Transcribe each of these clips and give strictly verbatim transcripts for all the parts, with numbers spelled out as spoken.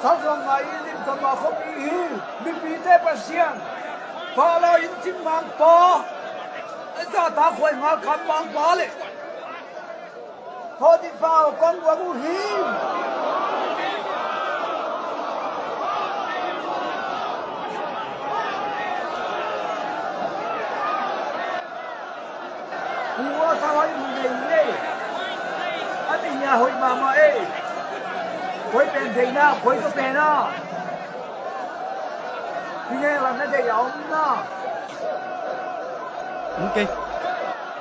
Khalzuan ngai i lim kama khop i hi. Mipite Pasian, Faro in cim mangpa, a zahtak huai ngal kam mangpa le Potifar kong guak uh hi. Ua sa hoih mun nei ei. A ti nia hoih mahmah ei. Koi pen deina, koi zo pen a. Hi nge lam na dei a om na. Ok.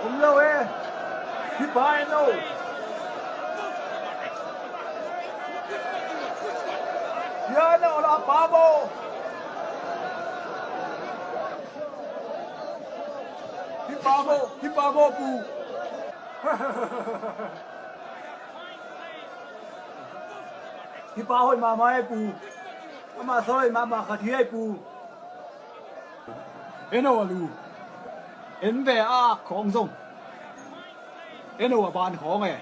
Om lo e. Hi pa en lo. Hi a na ola pa bo. Hi pa bo, hi pa bo pu. Hi pa hoih mahmah ei pu. Amah sa hoih mahmah khat hi ei pu. En o a lu. En ve a khawng zong. En o a ban khawng e.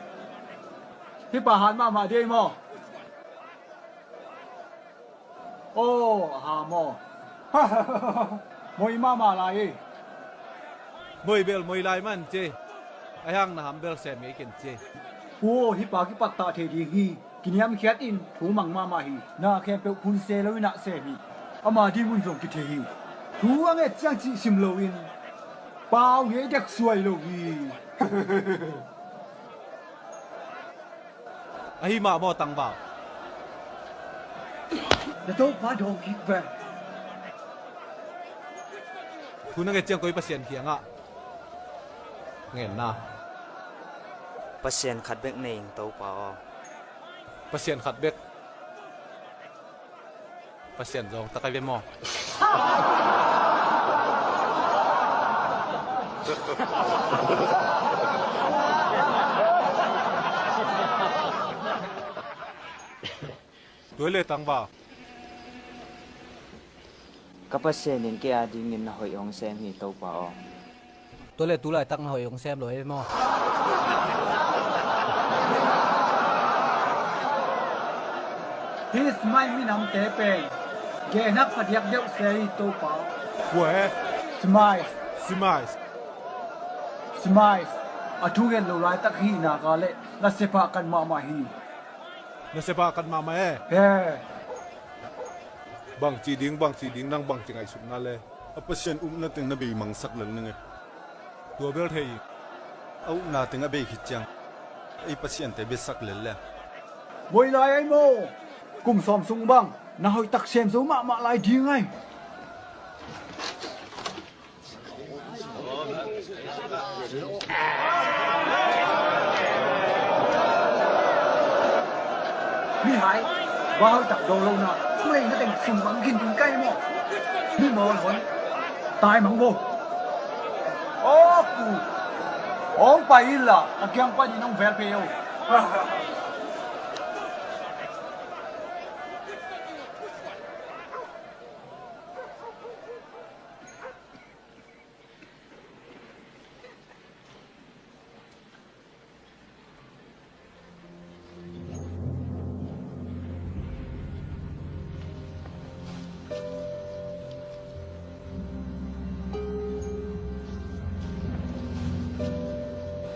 Hi pa han mahmah dei maw? Aw, a ha maw? Moi mahmah lai ei. Moi bel moi lai man ci. A hang na ham bel sem ngei ken ci. Aw, hi pa kipattah thei ding hi. Kiniamkhiat in thu mang mahmah hi. Na khempeuh phun se lo in ah sem hi. Ama ding mun zong kithei hi. Thu a nget ciang cih sim lo in pau ngei dek suai lo hi. Ahi mah maw tangval? Na topa dawng kik ve. Thu na nget ciang koi pasian kiangah ngenna. Pasian khat bek nei ing topa aw. Pasian khat bek. Pasian zawng tak a ve maw? Tua le tangval. Ka Pasian in kei a dingin na hoih hong sem hi topa aw. Tua le tu laitak na hoih hong sem lo hi maw? Hih Smai minamte pen gehnak phadiak deuh se hi topa. Kua he? Smai. Smai. Smai. A thu gen lo laitak hi nak a le na sepah kan mahmah hi. Na sepah kan mahmah e. He. Bangci ding, bangci ding, nang bangci ngaihsutna le. A Pasian upna teng na bei mangsak lel ning e. Tua bel thei. A upna teng a bei khit ciang ei Pasiante biasak lel le. Moi lai ai maw? Kum sawm sung bang na hoih tak sem zo mahmah lai ding ai. Mihai, va hoih tak daw lo na, tung lei na teng sum bang gin ding kai maw? Mi mawl hon, tai mang bo. Aw pu, hong pai in la, a kiang pan in hong vel pe o.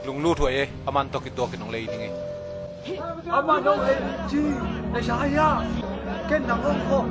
Lunglut huai e, aman tawh kituakin hong lei ding e. Aman hong lei ding ci, na sa hia? Ken nang hong khawm.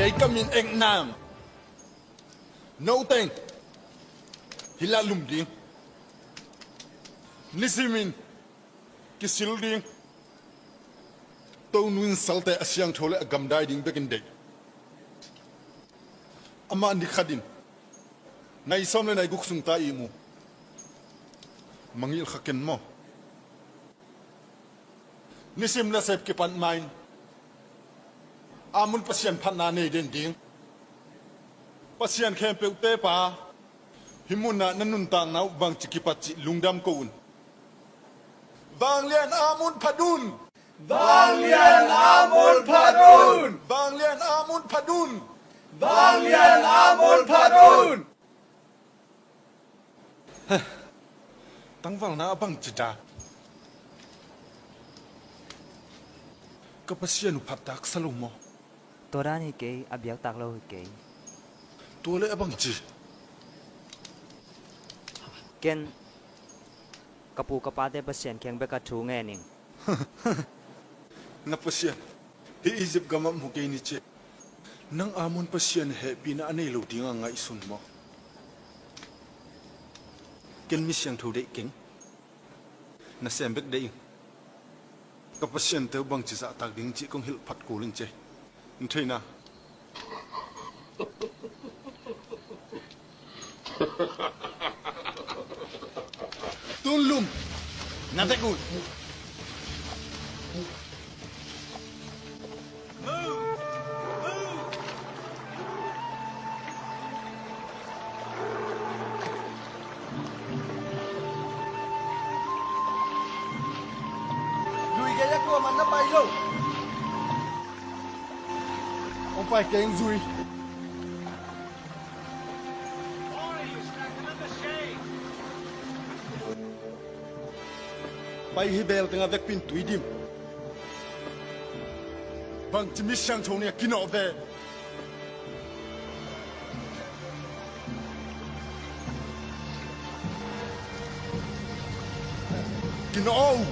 Kei ka min Ek Nam. Noteng hih lah lum ding. Nisimin kisil ding. Tonu in salte a siangtho le a gamdai ding bekin deih. Amah ni khatin nai sawm le nai guk sung ta i mu. Mangilh kha ken maw? Nisim nasep kipat main. Amun Pasian phatna nei den ding. Pasian khempeuhte pa, hih munah na nuntakna uh bangci kipat cih lungdam ko un. Vanglian Amun phat un. Vanglian Amun phat un. Vanglian Amun phat un. Vanglian Amun phat un. Tangvalna a bangci dan. Ka Pasian uh phattak sa lo maw? Tua dan hi kei, a biaktak lo hi kei. Tua le a bangci. Ken ka pu ka pate Pasian kiang bek a thu ngen ing. Na Pasian hih Egypt gamah mu kei ni ci. Nang Amun Pasian hehpihna a nei lo dinga ngaihsun maw? Ken mi siangtho deih keng. Nasem bek deih ing. Ka pasiante uh bangci zahtak ding cih kong hilh phat kul in ci. N theihna. Tun lum na vek un. Lui kei a, kuaman na pai lo. Hong pai keng zui. Pai hi bel tengah vekpi in tui dim. Bangci mi siangtho nih a kinawh ve. Kinawh o.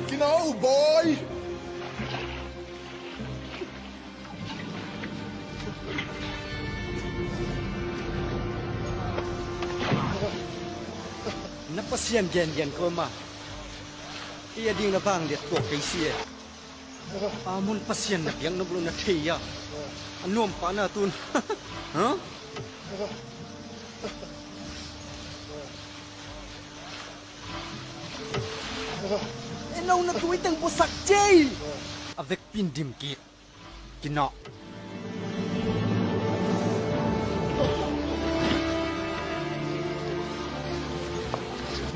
Kinawh o bawi. Na Pasian gengen ko ma. Kei a ding na vangliat tuak kei si e. Amun Pasian na biak nop lo na thei a. A nuam pah na tun. Ha? Eno na tui teng busak cei. A vekpi in dim kik. Kinawh.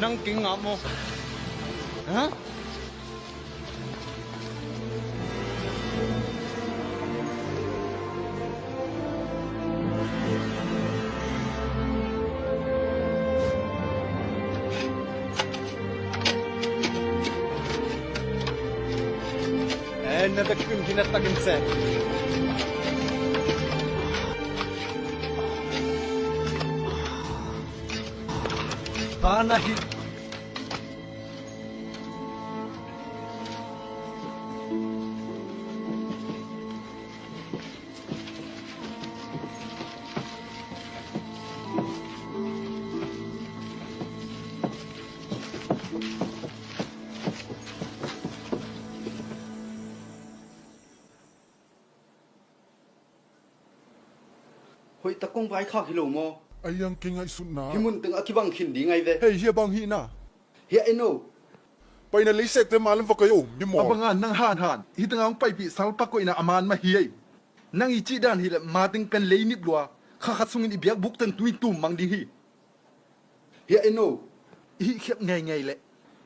Nang kingah maw? Ha? Eh, na vekpi in kina takin se. Bana hi. Hoih tak kong vaikhak hi lo maw? A iang kei ngaihsutna. Hih mun teng a kibang khin ding ai ve. Hei, hia bang hihna? Hia eno. Paina leisekte malam va koi o, mi maw. A banga nang hanhan hih tengah hong paipih salpa koihna a man mah hi ei. Nang i cih dan hileh mateng pen lei nip lua, kha khat sungin i biakbuk teng tui tum mang ding hi. Hia eno. I hih khiap ngeingei leh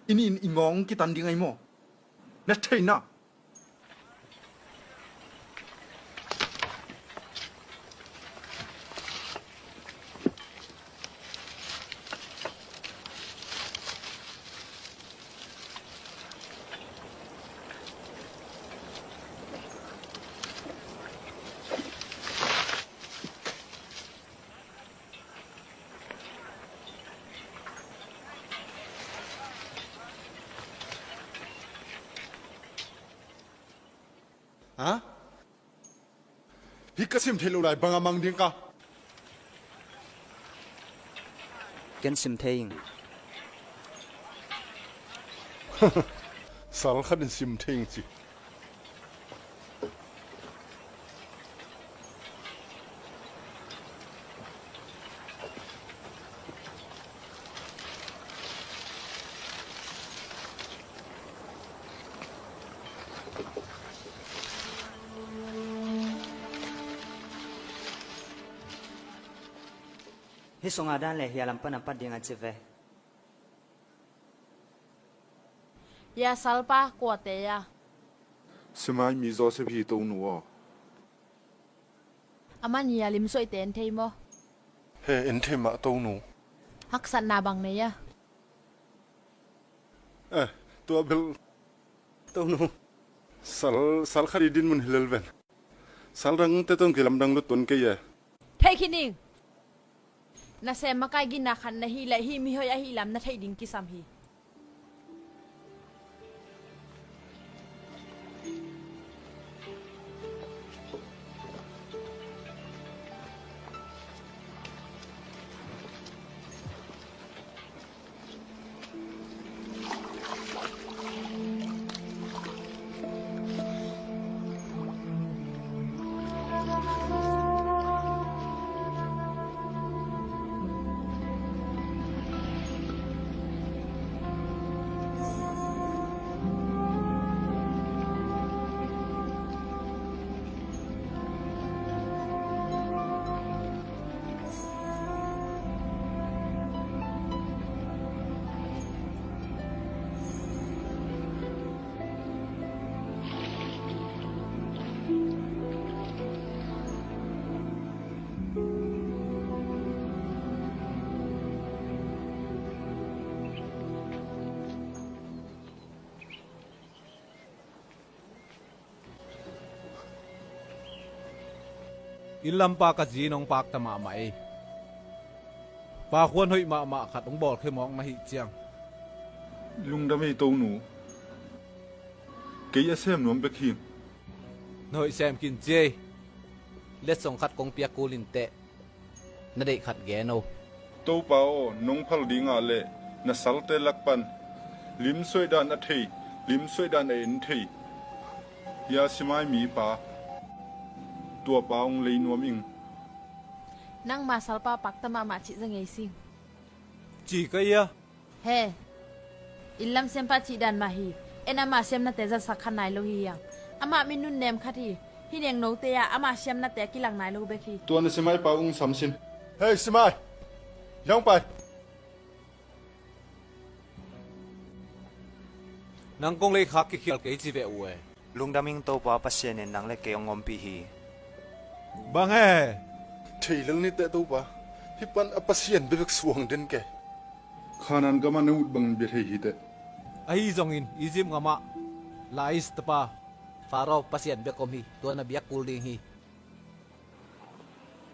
I nih in i ngawng kitan ding ahi maw? Na theihna. Ha? Hih ka sim theih loh lai bang a mang ding ka? Ken sim thei ing. Sal khat in sim thei ing ci. Hih sunga dan le hia lam pan a pat ding a ci ve. Hia, salpa kuate a? Simai mi Joseph hi, Tonu aw. Aman hia, limsuaite en thei maw? He, en thei mah, Tonu. Haksatna bang nei a? Eh, tua bel. Tonu. Sal, sal khat i dinmun hi lel ven. Sal dangte tawh kilamdang lut tuan kei e. Thei khin ing. Nasem makai gina khat na hih leh hih mihoih ahih lam na theih ding kisam hi. Inn lampa ka zi in hong pakta mahmah ei. Pakhuan hoih mahmah khat hong bawlkhia mawk na hih ciang. Lungdam ei, Tonu. Kei a sem nuam bek hi. Na hoih sem khin ci ei. Letsong khat kong piak kul in teh. Na deih khat gen o. Topa aw, nong phal dingah le na salte lak pan limsuaih dan a thei, limsuaih dan a en thei, hia Simai mipa, tuapa hong lei nuam ing. Nangma salpa pakta mahmah cih za ngei sing. Ci ka ia. He, inn lam siampa cih dan mah hi. En ama siamnate zatsak kha nai lo hi hiang. Amah mi nunnem khat hi. Hih nengnote ah ama siamnate a kilang nai lo bek hi. Tua na Simai pa ung sam sin. Hei Simai, yang pai. Nang kong lei khak kikhial kei ci ve uh e. Lungdam ing Topa Pasian in nang le kei hong ompih hi. Bang e? Thei lel ni teh Topa. Hih pan a pasian bebek suang den ke. Khanan gamah na ut bangin bia thei hi teh. Ahi zongin Egypt gamah Lais tapa Pharaoh pasian bek om hi. Tua na biak kul ding hi.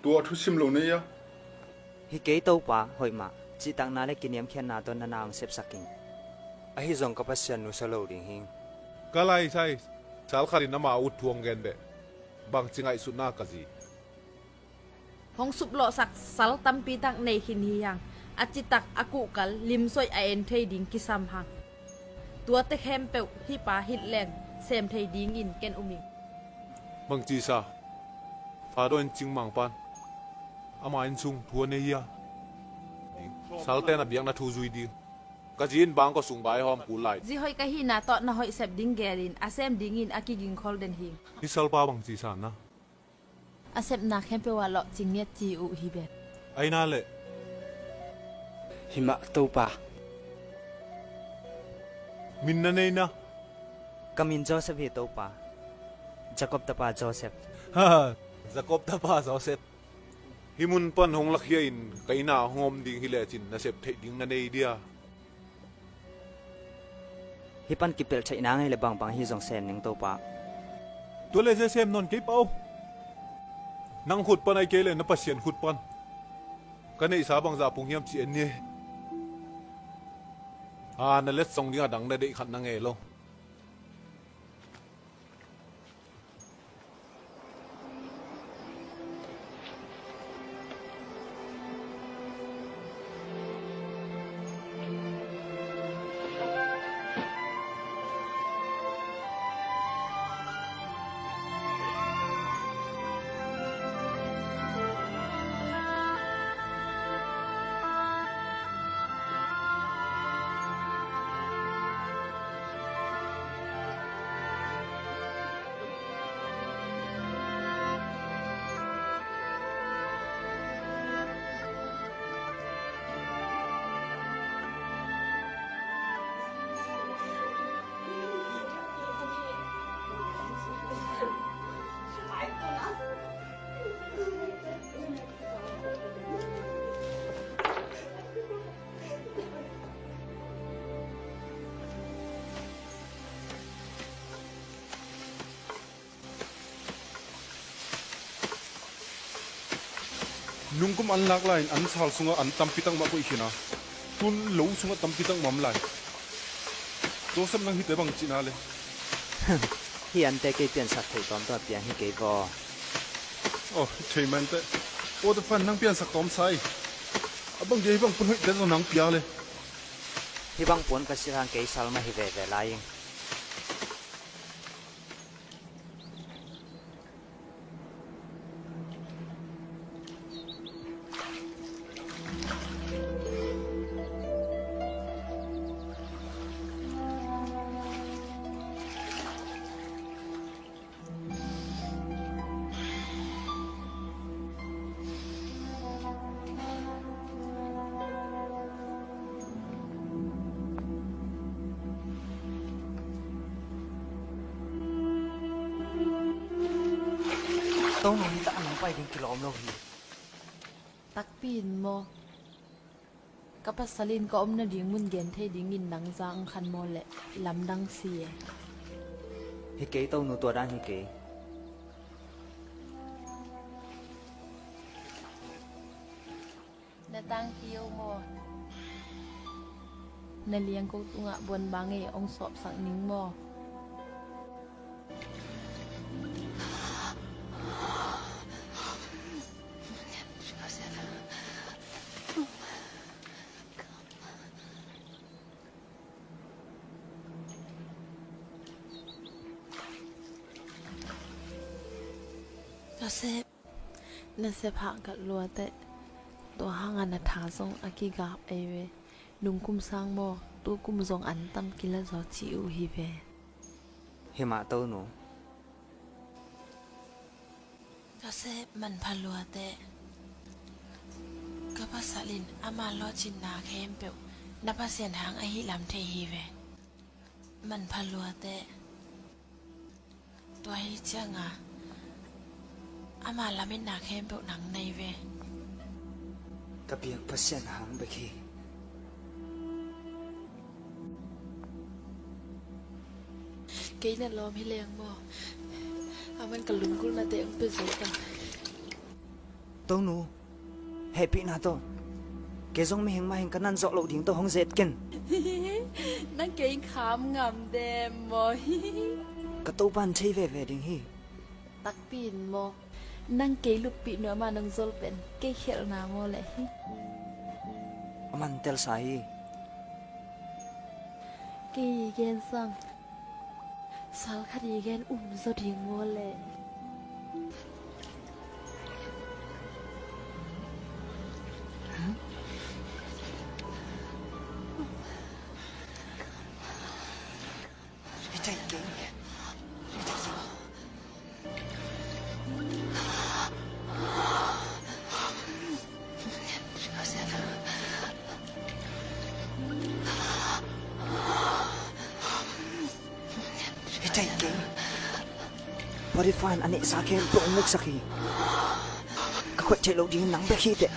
Tua thusim lo nei a. Hi kei Topa, hoih mah. Cihtakna le kiniamkhiatna tawh na na hong sepsak ing. Ahi zong ka Pasian nusia lo ding hing. Ka laisai sal khat in ama ut thu hong gen beh. Bangci ngaihsutna ka zi. Hong suplawhsak sal tampi tak nei khin hi hang. A citak a kuhkal limsuaih a en thei ding kisam hang. Tuate khempeuh hih pa hilh leng sem thei dingin ken um ing. Bangci sa? Pharaoh in cingmang pan ama inn sung thu a nei hia? Salte na biakna thu zui ding. Ka zi in bangkua sung vai hawm kul lai. Zi hoih ka hihna tawh na hoih sep ding gelin a sem dingin a kigingkhol den hing. Hih salpa bangci sa na? A sepna khempeuh ah lawhcing ngiat ci uh hi ven. Aina leh. Hi mah Topa. Min na nei na? Ka min Joseph hi, Topa. Jacob tapa Joseph. Ha, Jacob tapa Joseph. Hih mun pan hong lakhia in ka inn ah hong om ding hi lecin nasep theih ding na nei dia? Hih pan kipelh theih nang hi leh bangbang hi zong sem ning, Topa. Tua leh zia sem nawn kei pah o. Nang khut pan ahih kei leh na Pasian khut pan ka neihsa bangzah pung hiam ci en ni. A, na letsong ding a dang na deih khat na ngei lo. Nungkum an lak lai-in an sal sungah an tampi tak mah koih khin a, tun lo sungah tampi tak mah om lai. Joseph, nang hihte bang cihna le? Hih ante kei piansak theih tawm tawh a piang hi kei vaw. Oh, thei man teh. Aw, tafan, nang piansak tawm sa hi. A bang dia hih bang pun hoihte zong nang pia le? Hih bang pun ka silh hang kei sal mah hi veve lai ing. Tonu, nitak a nong pai ding kilawm lo hi. Takpi in maw? Ka pasal in ka om nading mun gen thei dingin nang za ang khan maw leh lamdang si e. Hi kei Tonu, tua dan hi kei. Na tangpi o maw? Na liangko tungah buan bang ei ong sawpsak ning maw? Joseph. Na sep hah kalh lua teh. Tua hangah na tha zong a kigap ei ve. Nungkum sang maw, tukum zong an tam kila zaw ci uh hi ve. Hi mah Tonu. Joseph, manpha lua teh. Ka pasal in ama lawhcinna khempeuh na Pasian hang ahi lam thei hi ve. Manpha lua teh. Tua hi cianga ama lametna khempeuh nang nei ve. Ka biak Pasian hang bek hi. Kei na lawm hi leng maw? Aman ka lunggulhnate hong pia zo tang. Tonu, hehpihna tawh. Kei zong mihing mah hing ka nan zawh loh ding tawh hong zet ken. Nang kei kham ngam dem maw? Ka Topa in thei veve ding hi. Takpi in maw? Nang kei luppih nuam a nong zol pen kei khelhna maw leh hi. Aman telsa hi. Kei gen sang. Sal khat i gen um zaw ding maw leh? Hi thei kei. Potiphar in a neihsa khempeuh hong muksak hi. Ka khoih theih loh dingin nang bek hi teh.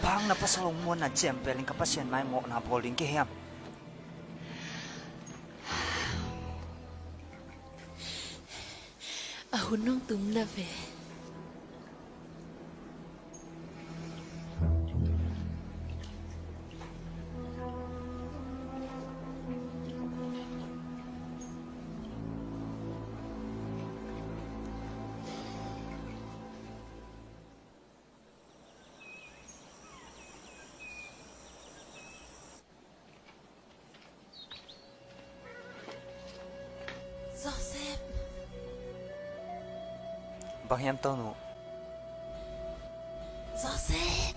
Bang na pasal hong muanna ciampelin ka Pasian mai mawhna bawl ding ka hiam? A hun hong tum na ve. Joseph. Bang hiam, Tonu? Joseph.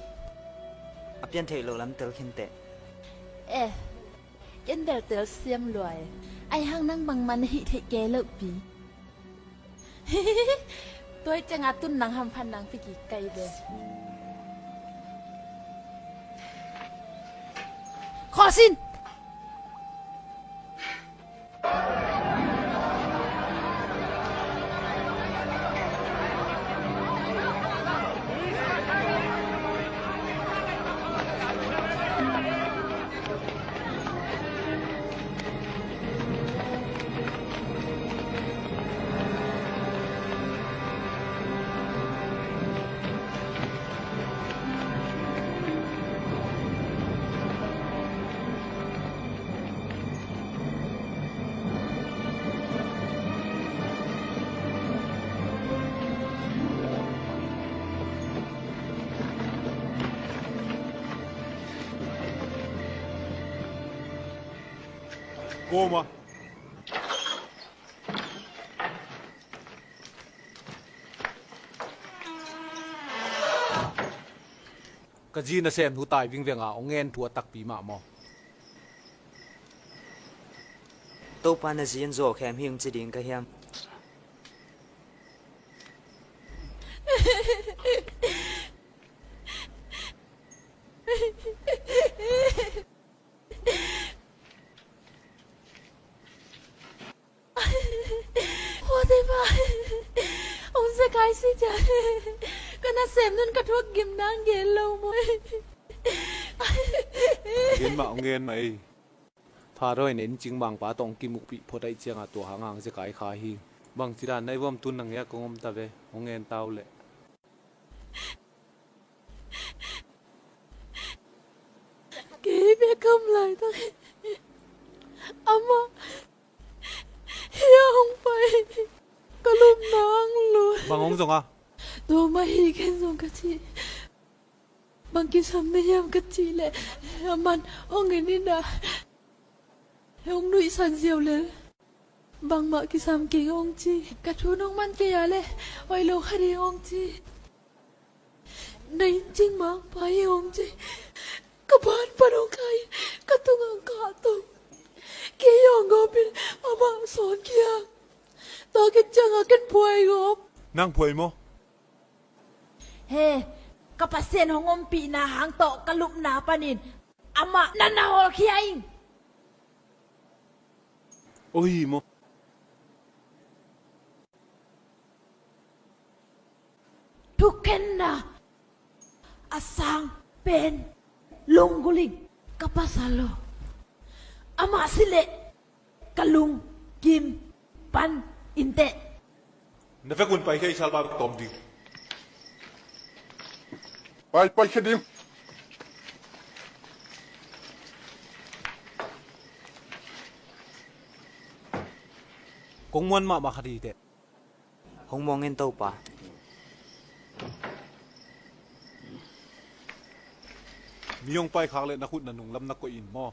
A pian theih loh lam tel khin teh. Eh, ken bel tel siam lua e. Ahi hang nang bangmah na hih theih kei loh pi. Tua ciangin tun nang hamphat nang pi kik kai ve. Khawh sin! Kawm a. Ka zi nasem nu tai vingveng a hong ngen thu a takpi mah maw? Topa na zi in zawhkhem hi hong ci ding ka hiam? Potiphar, hong zekai si ciang ka nasem nun ka thuak gim nang gen lo maw? Hong gen mah, hong gen mah ei. Pharaoh in en cingmangpa tawh hong kimukpih phot ahih ciangin tua hang hong zekai kha hi. Bangci dan na hi vuam, tun nang hiah kong om ta ve, hong ngen ta uh leh. Kei bek kam laitak amah hiah hong pai, ka lupna hong lut. Bang hong zong a? Tua mah hi, ken zong ka ci. Bang kisam na hiam ka cih leh, aman hong en in ah, hong nuihsan ziau lel. Bangmah kisam keng hong ci. Ka thu nong man kei a leh hoih lo kha ding hong ci. Na inn cingmangpa hi hong ci. Ka ban pan hong kai, ka tungah hong kahto. Kei hong gawp in amah sawn khia. Tua khit ciangin ken phuai gawp. Nang phuai maw? He, ka Pasian hong ompihna hang tawh ka lupna panin amah na na hawlkhia ing. Aw hi maw? Thukhenna a sang pen lunggulh ing, ka pasal aw. Amah sileh ka lungkim pan inteh. Na vekun paikhia, i salpa bek tawm ding. Pai, paikhia ding. Kong muan mahmah khat hi teh. Hong mawng in, Topa. Mi hong paikhak leh na khut na nunglam na koih in maw?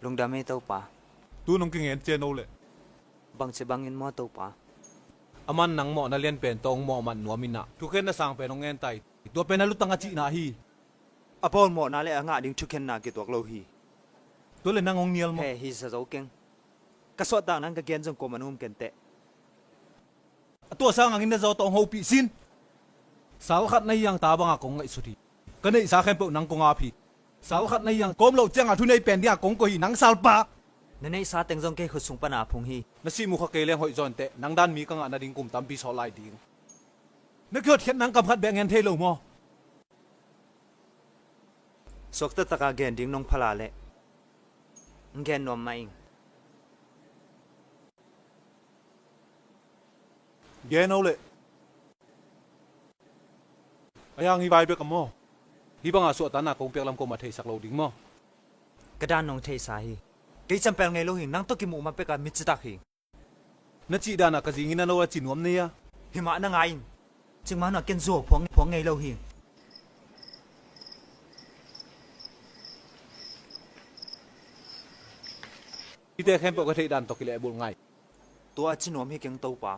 Lungdam ei, Topa. Tu-in hong kingen cian o leh. Bangci bangin maw, Topa? Aman nang mawhna lianpen tawh hong mawhmat nuam in ah, thukhenna sang pen hong ngen ta hi. Tua pen a lutang a cihna hi. A pawl mawhna leh a ngah ding thukhenna kituak lo hi. Tua leh nang hong nial maw? He, hi sa zo keng. Ka suahtakna in ka gen zong kuamah na um kenteh. A tua sangin na zaw tawh hong hopih sin. Sal khat na hi hang ta banga kong ngaihsut hi. Ka neihsa khempeuh nang kong ap hi. Sal khat na hi hang kawm loh cianga thunei pen dinga kong koih hi, nang salpa. Na neihsa teng zong kei khut sung pana phung hi. Na sih mu kha kei leng hoih zaw inteh, nang dan mi ka ngah nading kum tampi sawt lai ding. Na kihotkhiat nang kam khat bek ngen thei lo maw? Suakta taka gen ding nong phala leh, ng gen nuam mah ing. Gen o leh. A yang hi vai bek a maw? Hih banga suahtakna kong piak lam ko mah theisak lo ding maw? Ka dan nong theisa hi. Kei campel ngei lo hi, nang tawh kimuh ma peka mi citak hi. Na cih dana ka zingin a no a ci nuam nei a. Hi mah na ngai in. Cikmah na ken zuau phuang, phuang ngei lo hi. Hihte khempeuh ka theih dan tawh kilehbulh ngai. Tua a ci nuam hi keng Topa.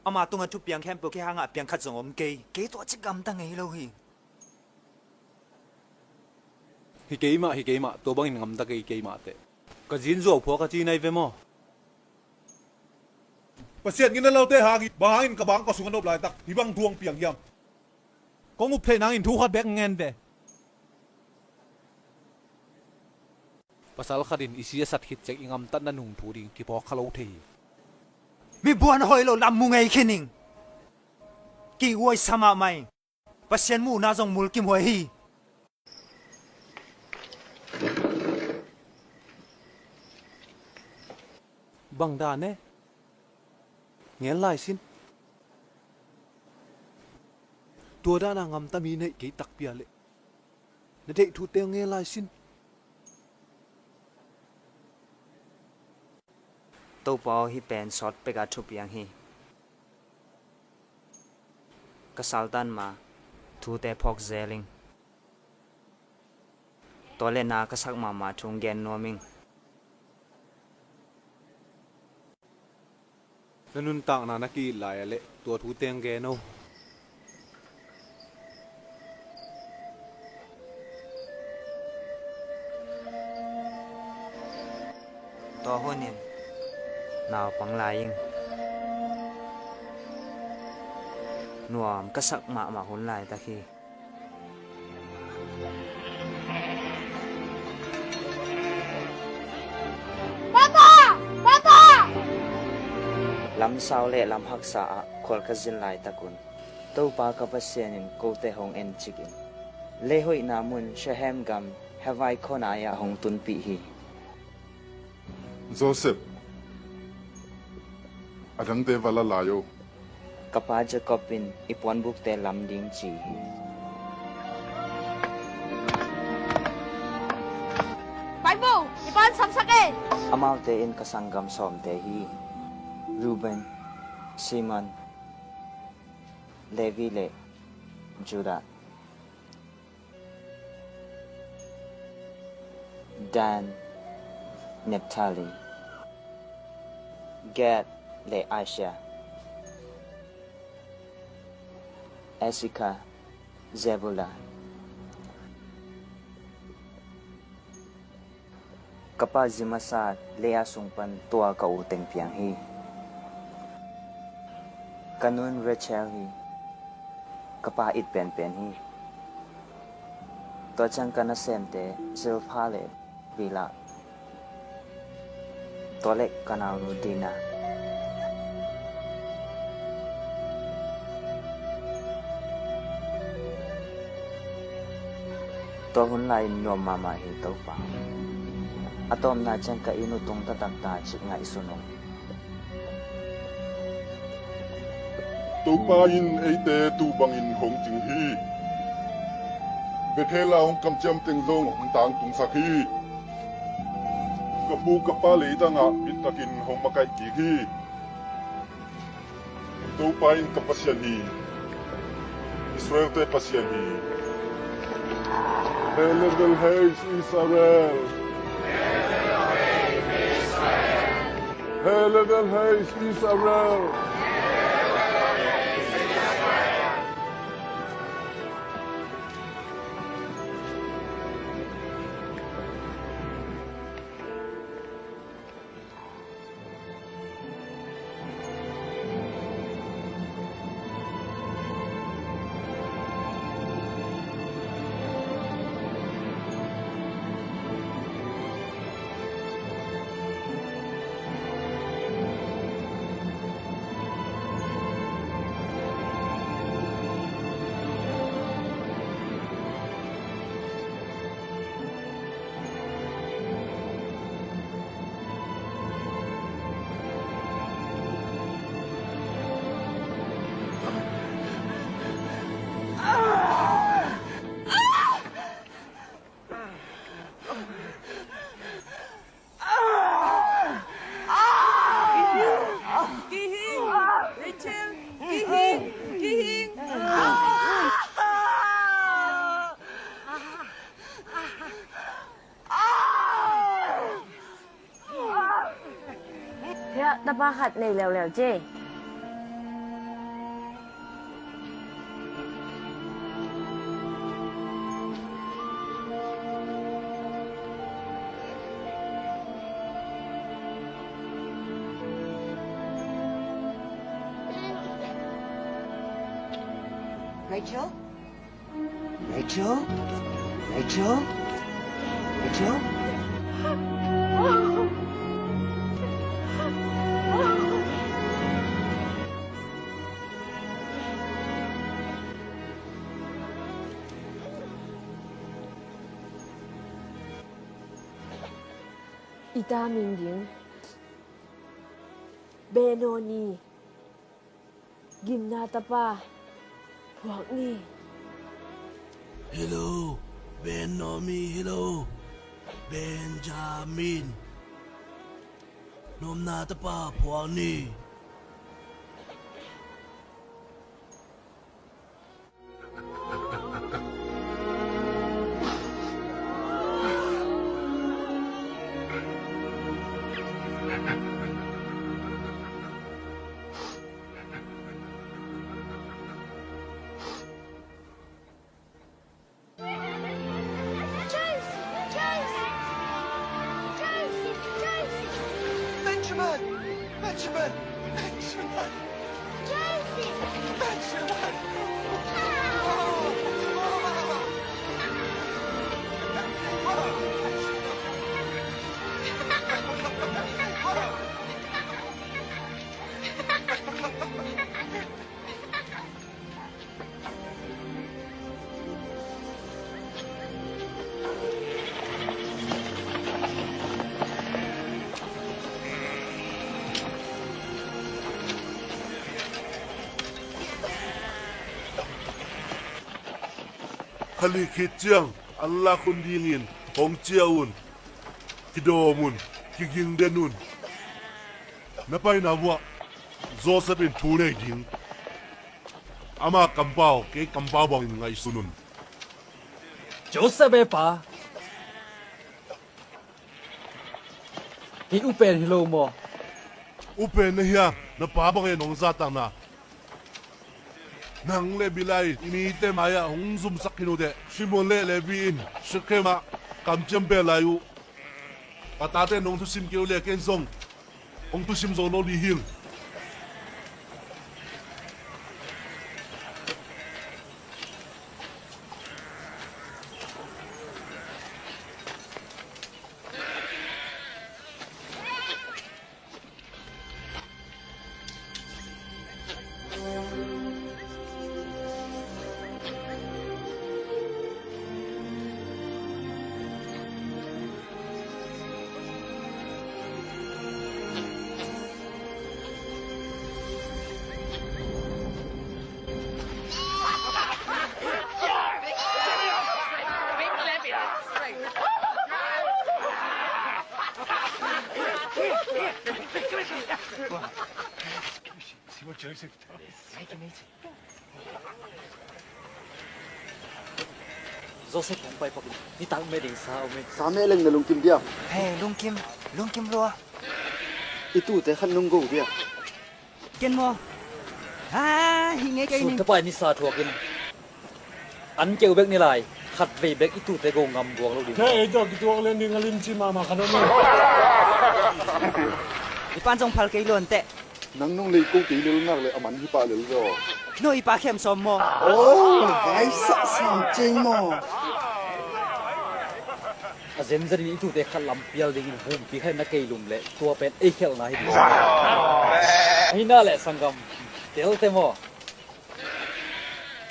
Ama tungah thupiang khempeuh kei hangah piang khat zong om kei. Kei tua ci gamta ngei lo hi. Hi kei mah, hi kei mah, tua bangin ngamta kei, kei mah teh. Ka zin zuau phuak a ci nai ve maw? Pasian gina lote hangin, bang hangin ka bang ka sung a nop laitak hih bang thu hong piang hiam? Kong up theih nangin thu khat bek ngen ve. Pasal khatin i si a sat khit ciang i ngamtatna nung thu ding kiphawk kha lo thei hi. Mi buan hoih lo lam mu ngei khin ing. Kihuai sa mahmah ing. Pasian muhna zong mulkimhuai hi. Bang dan e? Ngen lai sin. Tua dana ngamta mi neih kei takpi a leh na deih thute ngen lai sin. Topa aw, hih pen sawt peka thupiang hi. Ka saltan ma thute phawk zel ing. Tua le na ka sak mahmah thu gen nuam ing. Na nuntakna na ki-it lai a leh tua thu teng gen o. Tua hunin naupang lai ing. Nuam ka sak mahmah hun laitak hi. Papa! Papa! Lamsau le lamhaksa ah khual ka zin laitakun Topa ka Pasian in kote hong encik in leihoihna mun Shehem gam Hevai khuanai ah hong tunpih hi. Joseph, a dangte va la lai o. Ka pa Jacob in i puanbukte lam ding ci hi. Pai vo, i pan samsak e. Amaute in ka sanggam sawmte hi. Reuben, Simeon, Levi le Judah. Dan, Naphtali, Gad le Asher, Issachar, Zebulun. Ka pa zi masa Leah sung pan tua ka u teng piang hi. Ka nu'n Rachel hi. Ka pa it penpen hi. Tua ciang ka nasemte Zilpah le Bilhah, tua le ka naunu Dinah. Tua hun lai-in nuam mahmah hi Topa. A tawpna ciang ka inn uh tung taktak ta cih ngaihsun ung. Topa in eite tuu bangin hong cing hi. Bethel ah hong kamciam teng zong hong tangtungsak hi. Ka pu ka pa leitang ah bittakin hong makaih kik hi. Topa in ka Pasian hi. Israel-te Pasian hi. Hei level hei Israel. Hei level hei Israel. Tapa khat nei leuleu ci. Rachel? Rachel? Rachel? Rachel? I ta min ding Benoni. Gimna tapa phuak ni. Hello, Benoni, hello, Benjamin. Nopna tapa phuak ni. Benjamin! Benjamin! Benjamin! Benjamin! Kha li khit ciang an lak hun dingin hong ciah un, kidawm un, kiging den un. Na paina vuah Joseph in thu nei ding. Ama kampau kei kampau bangin ngaihsun un. Joseph e pa, kei upen hi lo maw? Upen na hia? Na pa bangin hong zahtakna. Nang le Bilha in i mite mai-ah hong zumsak khin uh teh, Simeon le Levi in Shekhem ah kamciam pia lai uh. Ka tate nong thusim kei uh le ken zong hong thusim zo lo ding hing. Joseph hong pai pak in nitak meh ding sa om in. Sa meh leng na lungkim dia? Hei, lungkim, lungkim lua. I tute khat nong go dia? Ken maw? Ha, hi ngei kei ning. Sun ka pai ni sa thuak in. An keu bek ni lai, khat vei bek i tute go ngam guang lo ding. Hei, ei tawh kituak len ding a limci mahmah khat om e. I pan zong phal kei luan teh. Nang nong lei ko kei lel nak le a man hi pah lel zaw. No i pa khem sawm maw? Oh, vai sah sam cei maw? A zenzen in i tute khat lam pial dingin humpi khat in na kei lum leh tua pen ei khelhna hi ding. Ahi na leh sanggam telte maw?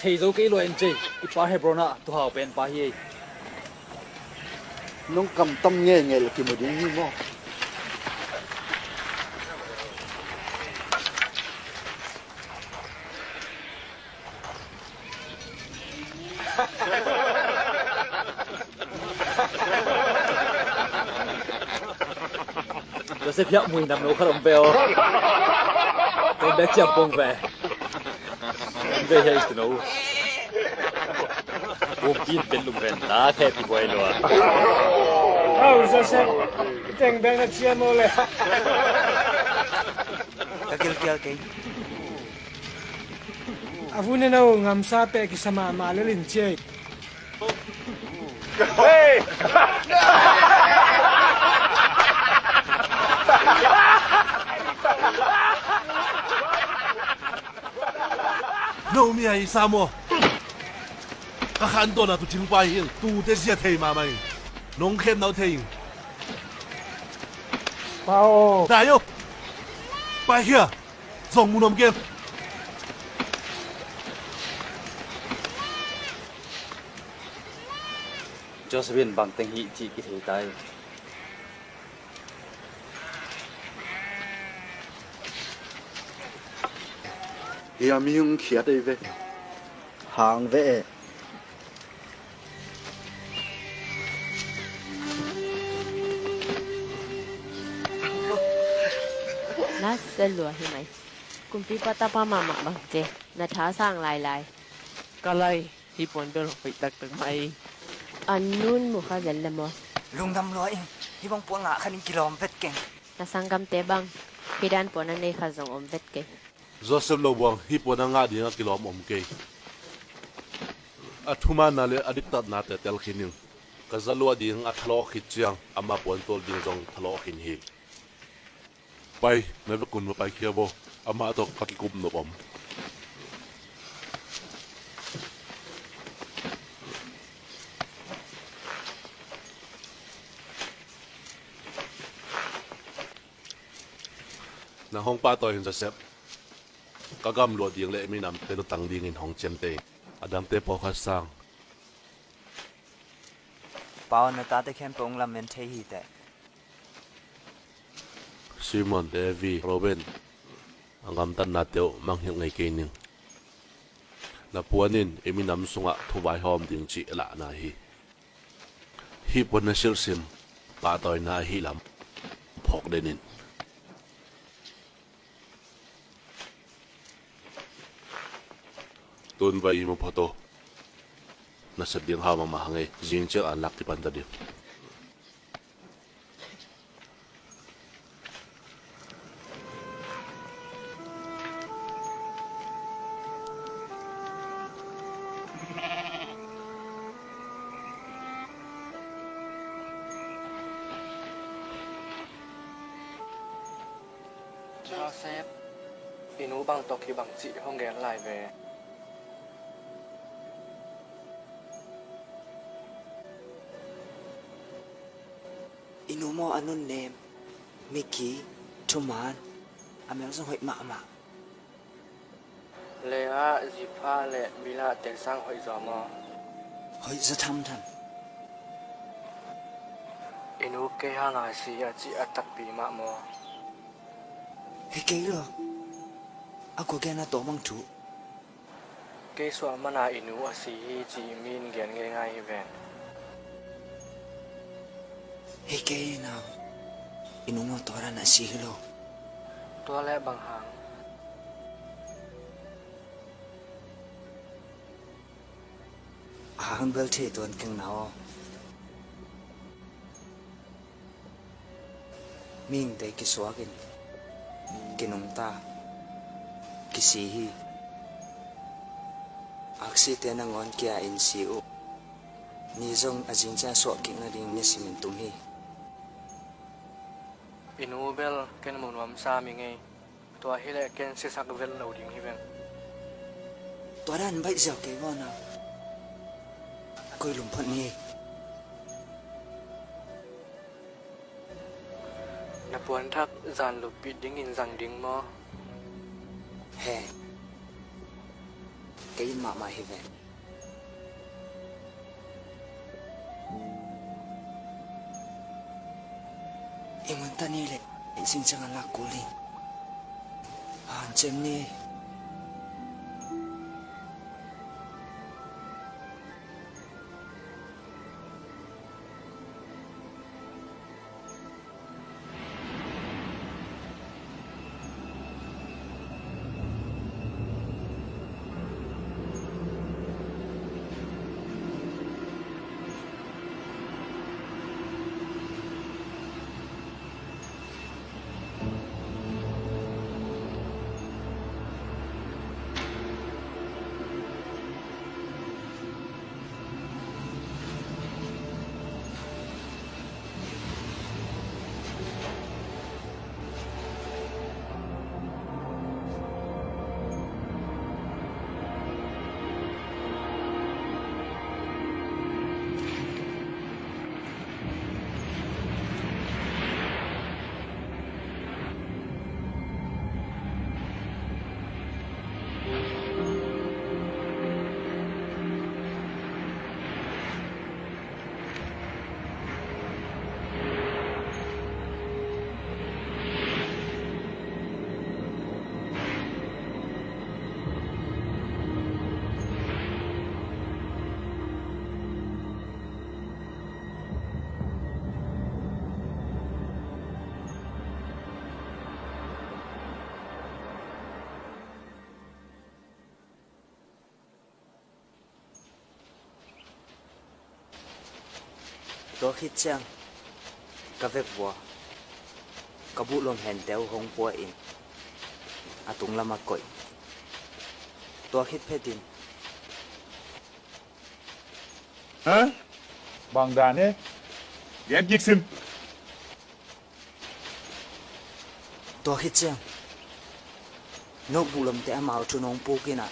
Thei zo kei lua in cei, i pa Hebron ah tuuhau pen pa hi ei. Nong kamtam ngeingei la kimu ding hi maw? Joseph hiah mui nam lo khat om ve aw. Tua bek ciam pong ve. Ve hiah tu no. Pumpi in pen lum ven ta khe pi buai lo a. Au Joseph, i teng bek na ciam aw le. Ka gilkial kei. A vun en o, ngamsa peh kisa mahmah lel in ciai. No mi ai sa maw? Ka khan tawna tu cingpa hi in, tute zia thei mahmah in. Nong khem nau thei in. Pau. Dai o. Pai khia. Zong mu nuam kei. Joseph in bang teng hi cih kithei ta hi. Hia mi hong khiat ei ve. Hang ve eh. Na se lua hi mai. Kumpipa tapa mahmah bang ci, na tha sang lailai. Ka lai, hih puan bel hoih taktak mah hi. A nun mu kha zel le maw? Lungdam lua in, hih bang puan ngah khat in kilawm vet keng. Na sanggamte bang, hih dan puan a nei khat zong om vet kei. Joseph lo buang, hih puan a ngah ding a kilawm om kei. A thumanna le a diktatnate tel khin in, ka za luah ding a thalawh khit ciang, amah puan tawl ding zong thalawh khin hi. Pai, na vekun va paikhia vo, amah tawh ka kikup nop om. Nang hong pahtawi in Joseph, ka gam luah ding le minamte lutang dingin hong ciamteh in, a damte pawlkhat sang. Pau, na tate khempeuh hong lamen thei hi teh. Simon, Levi, Reuben, a gamtatnate uh mangngilh ngei kei ning. Na puan in i minam sungah thuvaihawm ding cih lahna hi. Hih puan na silhsim pahtawina ahi lam phawk den in. Tun vai i mu phot uh. Na sep ding hau mahmah hang ei, zing ciang an lak kipan ta ding. Joseph, i nu bang tawh hih bang cih hong gen lai ve. I nu maw a nunnem, miki, thuman, a mel zong hoih mahmah. Leah, Zilpah le Bilhah tel sang hoih zaw maw? Hoih zaw thamtham. I nu kei hanga si a cih a takpi mah maw? Hi kei lo. A kua gen a tawh bang thu. Kei suah mana i nu a si hi ci-in mi in gen ngeingai hi ven. Hi kei nau, i nu maw tua dan a si hi lo. Tua leh bang hang? A hang bel thei tuan keng nau aw. Mihingte kisuakin kinungta, kisi hi. Aksite nangawn kia in si uh. Ni zong a zingciang suah kik nading ni simin tum hi. I nu bel ken mu nuamsa mi ngei. Tua hileh ken sisak vel lo ding hi veng. Tua dan baih ziau kei vaw na. Koi lum phot ni. Na puanthak zan luppih dingin zang ding maw? He. Kei in mahmah hi veng. I ngunta ni le i zingciang a lak kul hi. Hanciam ni. Tua khit ciang ka vekpi-a ka buhlom hente uh hong pua in a tunglam ah koih. Tua khit phetin. Ha? Bang dan hi? Gen kik sin. Tua khit ciang no buhlomte amau thu nong puk in ah,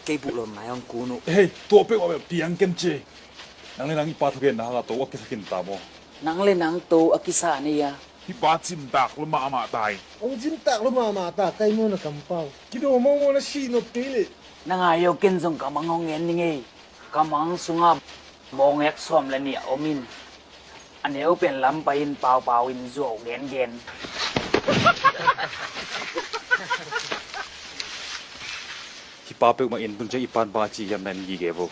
kei buhlom ngai hong kun uh. Hei, tua peuh a bel piang ken ci. Nang le nang i pa thugenna hangah to a kisa khin ta maw? Nang le nang to a kisa nei a. Hih pa cimtak lua mahmah ta hi. Hong cimtak lua mahmah ta, kai maw na kampau. Kido mawmaw na sih nop kei leh. Na ngai aw, ken zong ka mang hong ngen ning ei. Ka mang sungah bawngek sawm le nih a om in, a neu pen lam pai-in paupau in zuau gengen. Hih pa peuhmah in tun ciang i pan bang a ci hiam na en gige vo.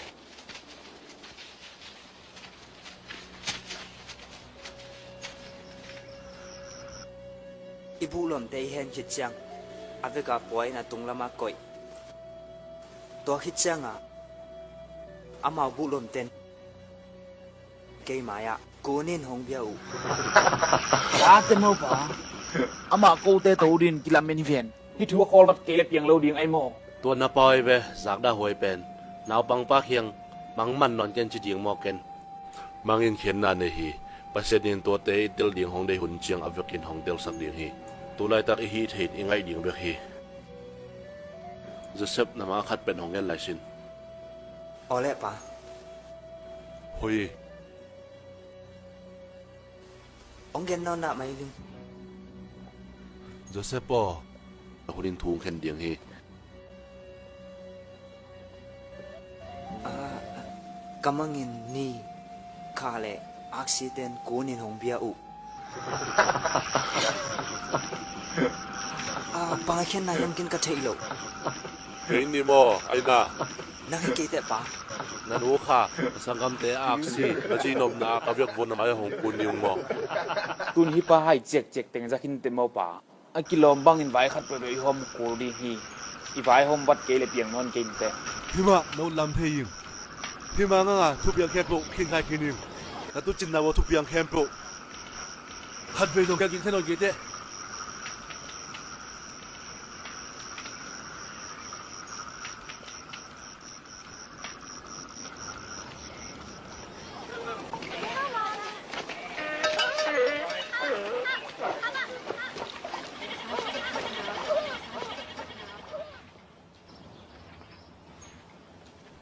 I buhlomte i hen khit ciang a vek a pua in a tunglam ah koih. Tua khit ciangah amau buhlomten kei mai-ah kun in hong bia uh. Zate mawpa, amah kote to dingin kilamen hi ven. Hih thu a khawl vat kei le piang lo ding ai maw? Tua na pau ei ve, zakdah huai pen. Naupangpa kiang mang man nawn ken ci ding maw ken? Mang in khiatna nei hi. Pasian in tuate i tel ding hong deih hun ciang a vekin hong telsak ding hi. Tulaitak i hih theih in i ngaih ding bek hi. Joseph, na mang a khat pen hong ngen lai sin. Aw le pa. Hoi. Hong gen nawn nah mai ling. Joseph aw, a hun in thu hong khen ding hi. Ah, ka mang in ni, kha le aksiten kun in hong bia uh. Ah, bang a khenna hiam ken ka theih lo. Hei ni maw, ai na. Nang hi kei teh pa. Na nu kha, na sanggamte aksi, na ci nopna ah ka vekpi-a na mai hong kun ding maw? Tun hih pa hai ciakciak teng zak hi inteh maw pa. A kilawm bangin vai khat peuhpeuh i hawm kul ding hi. I vaihawm vat kei le piang nawn kei inteh. Himah na utlam thei ing. Himah nganga thupiang khempeuh khinkhai khin ing. Na tuucinna uh a thupiang khempeuh khatvei zong kiang kik thei nawn kei teh.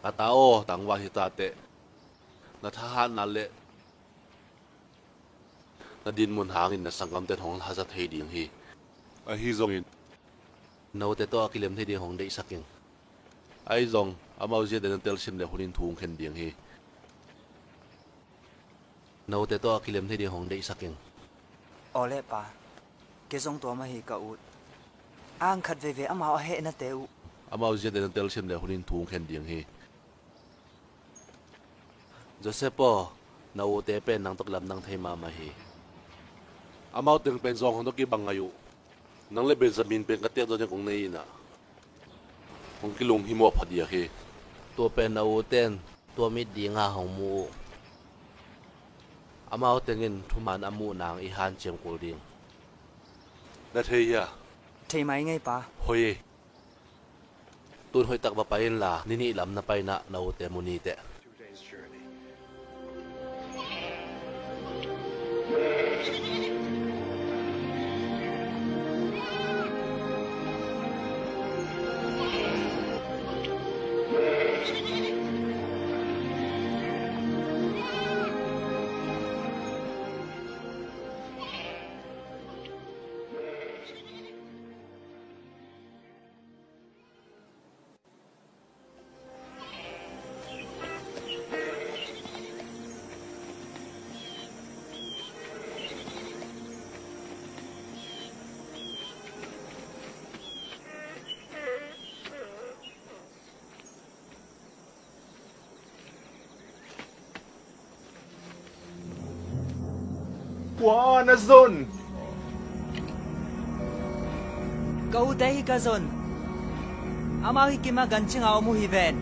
Ka ta aw, tangval hi ta teh. Na thahatna le na dinmun hangin na sanggamte in hong hazat thei ding hi. Ahi zongin na ute tawh a kilem thei ding hong deihsak ing. Ahi zong amau ziate na telsiam le hun in thu hong khen ding hi. Na ute tawh a kilem thei ding hong deihsak ing. Aw le pa, kei zong tua mah hi ka ut. A ang khat veivei amau a hehnate uh. Amau ziate na telsiam le hun in thu hong khen ding hi. Joseph aw, na ute pen nang tawh kilamdang thei mahmah hi. Amau teng pen zawng hong tawh kibang ngai uh. Nang le Benjamin pen ka tek dawnin kong nei in ah, hong kilunghimawh phadiak hi. Tua pen na ute in tua mit dinga hong mu uh. Amau tengin thuman a muh nang i hanciam kul ding. Na thei hia? Thei mai ngei pa. Hoi. Tun hoihtak va pai inla, ni nih lam na paina na ute mu ni teh. Kua na zon? Ka ute hi ka zon. Amau hi kimah gancingah om uh hi ven.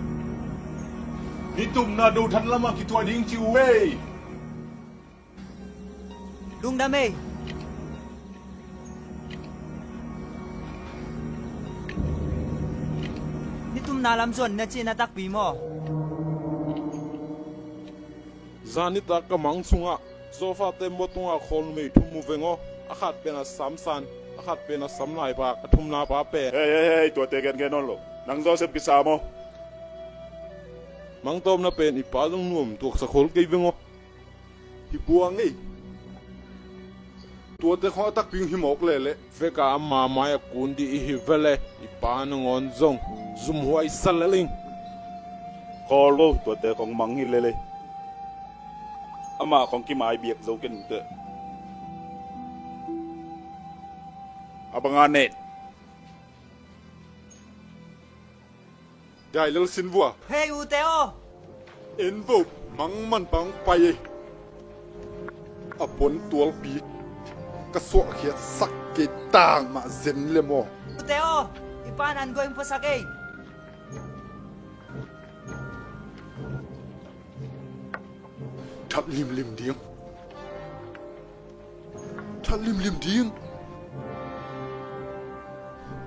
Nitumna dothak lamah kituah ding ci uh ei. Lungdam ei. Ni thumna lam zuan na cihna takpi maw? Zan nitak ka mang sungah Zofate maw tungah khawl numei thum mu veng aw. A khat pen a samsan, a khat pen a samlaipa, a thumna pa pen. Hei, hei, hei, tuate gengen nawn lo. Nang Joseph kisa maw? Mangtawpna pen i pa zong nuam tuaksa khawl kei veng aw. Hi buang ei. Tuate khawng a takpi hi mawk lele. Veka ama mai a kun dih i hi vele. I pa nangawn zong zumhuai sa lel ing. Khawl lo, tuate khawng mang hi lele. Amah khawng kimai biak zo ken ute. A banga nen. Dai lel sin vua. Hei ute aw. En vo, mang man pang pai ei. A pon tualpi ka suahkhiat sak kei tang mah zen le maw? Ute aw, i pan an going pasak ei. That limlim ding. That limlim ding.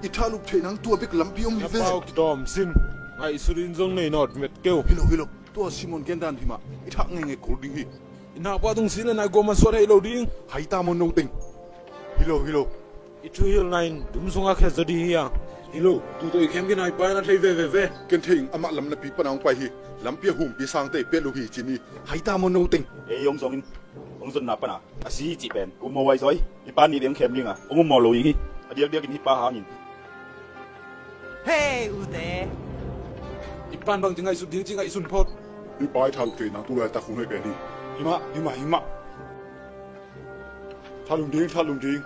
I thah lup theih nang tua bek lampi om hi ve. Na pau kidawm sin. Ngaihsut in zong nei nawt vet keu. Hi lo, hi lo. Tua Simon gendan hi mah. I thah ngeingei kul ding hi. I napa tung si le nai gua man suat hei lo ding. Hai ta maw no teng. Hi lo, hi lo. I thuhilhna in dum sungah khet zaw ding hi a. Hi lo, tu tawh i khem kei nai pa in a thei veve ve. Ken thei ing, amah lam napi pana hong pai hi. Lampi a humpi sangte i pet lo hi ci ni. Hai ta maw no teng. Ei hong zong in, hong zonna pana a si hi cih pen um maw, huai zaw hi. I pa nih ding khem ding a hong um maw lo hi. A diakdiak in hi pa hangin. Hei ute. I pan bangci ngaihsut ding ci ngaihsun phot. I pa i thaluk thei nang tu laitak hun hoih pen hi. Hi mah, hi mah, hi mah. Thalum ding, thalum ding.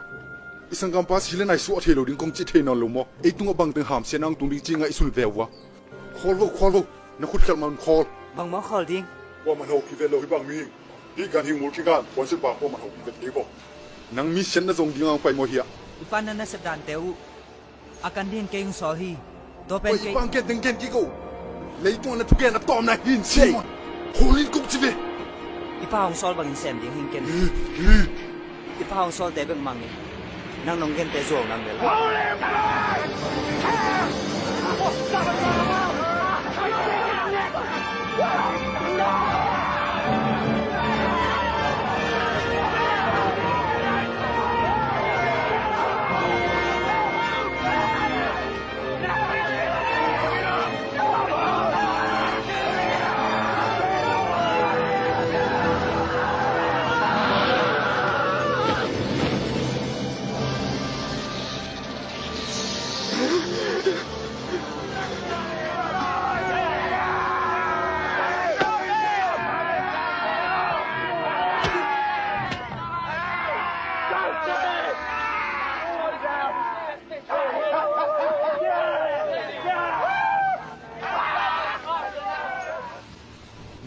I sanggampa si le nai suah thei lo ding kong cih thei nawn lo maw? Ei tungah bangteng hamsia nang tung ding ci ngaihsun ve uh a. Khawl vo, khawl vo. Na khut khelh man khawl. Bangmah khawl ding. Kuaman ho kivet lo hi bang mi. Hih gan hih mul kigan puansilpa kuaman ho kivet kei vo. Nang mi siatna zong ding ang pai maw hiah? I pan na nasep dante uh a kan din kei hong sawl hi. Tua pen kei. Oi, i pa hong gen teng gen kik o. Leitungah na thugen a tawpna hin sei. Simon, khawl in kong ci ve. I pa hong sawl bangin sem ding hing ken. I pa hong sawlte bek mang in. Nang nong gente zuau nam lel.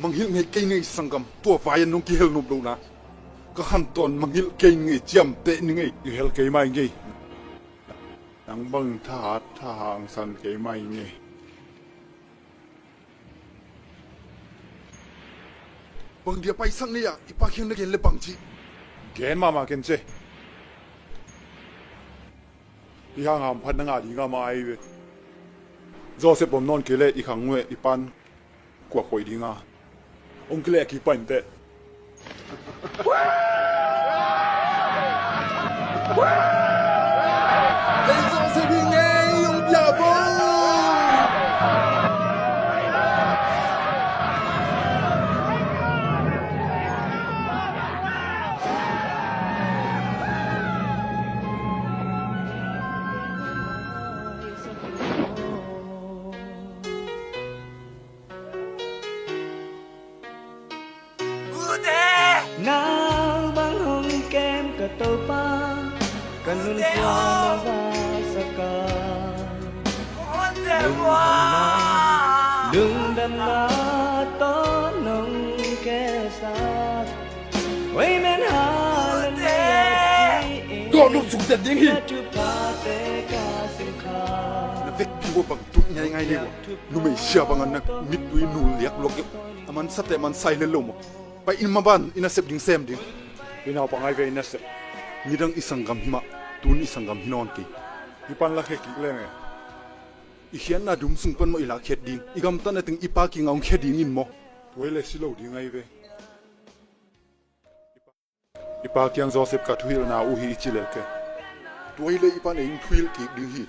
Mangngilh ngei kei ning ei sanggam, tua vai-ah nong kihel nop lohna. Ka khantawn mangngilh kei ning ei, ciamteh ning ei. I hel kei mai ngei. Nang bang thahat, thahat hangsan kei mai ngei. Bang dia paisak ni a, i pa kiang na gen le bang ci. Gen mahmah ken ce. I hang hamphat na ngah ding a mah ahi ve. Joseph om nawn kei leh i khang uh eh, i pan kua koih ding a. Ong kileh a kipan teh. Kei Joseph hi ngei, ong bia bo. Nau bang hong kem ka Topa, ka nun tua na za sa ka. Lungdamna tawh nong kesa. Amen, hallelujah. Gawh nup sung tet ding hi. Na vekpi uh bang tuih ngaingai ni uh. Numei sia bangin na mittui nul liak luak uh. A mansa teh mansa hi le lo maw. Pai in maban, i nasep ding sem ding. I naupa ngai ve i nasep. Nidang i sanggam hi mah, tun i sanggam hi nawn kei. I pan lakhia kik leng e. I khiatna dum sung pan maw i lakkhiat ding? I gamtatna teng i pa kiangah hong khia ding in maw? Tua hi leh si lo ding ahi ve. I pa kiang Joseph ka thuhilhna uh hi i ci lel kei. Tua hi leh i pan ei hong thuhilh kik ding hi.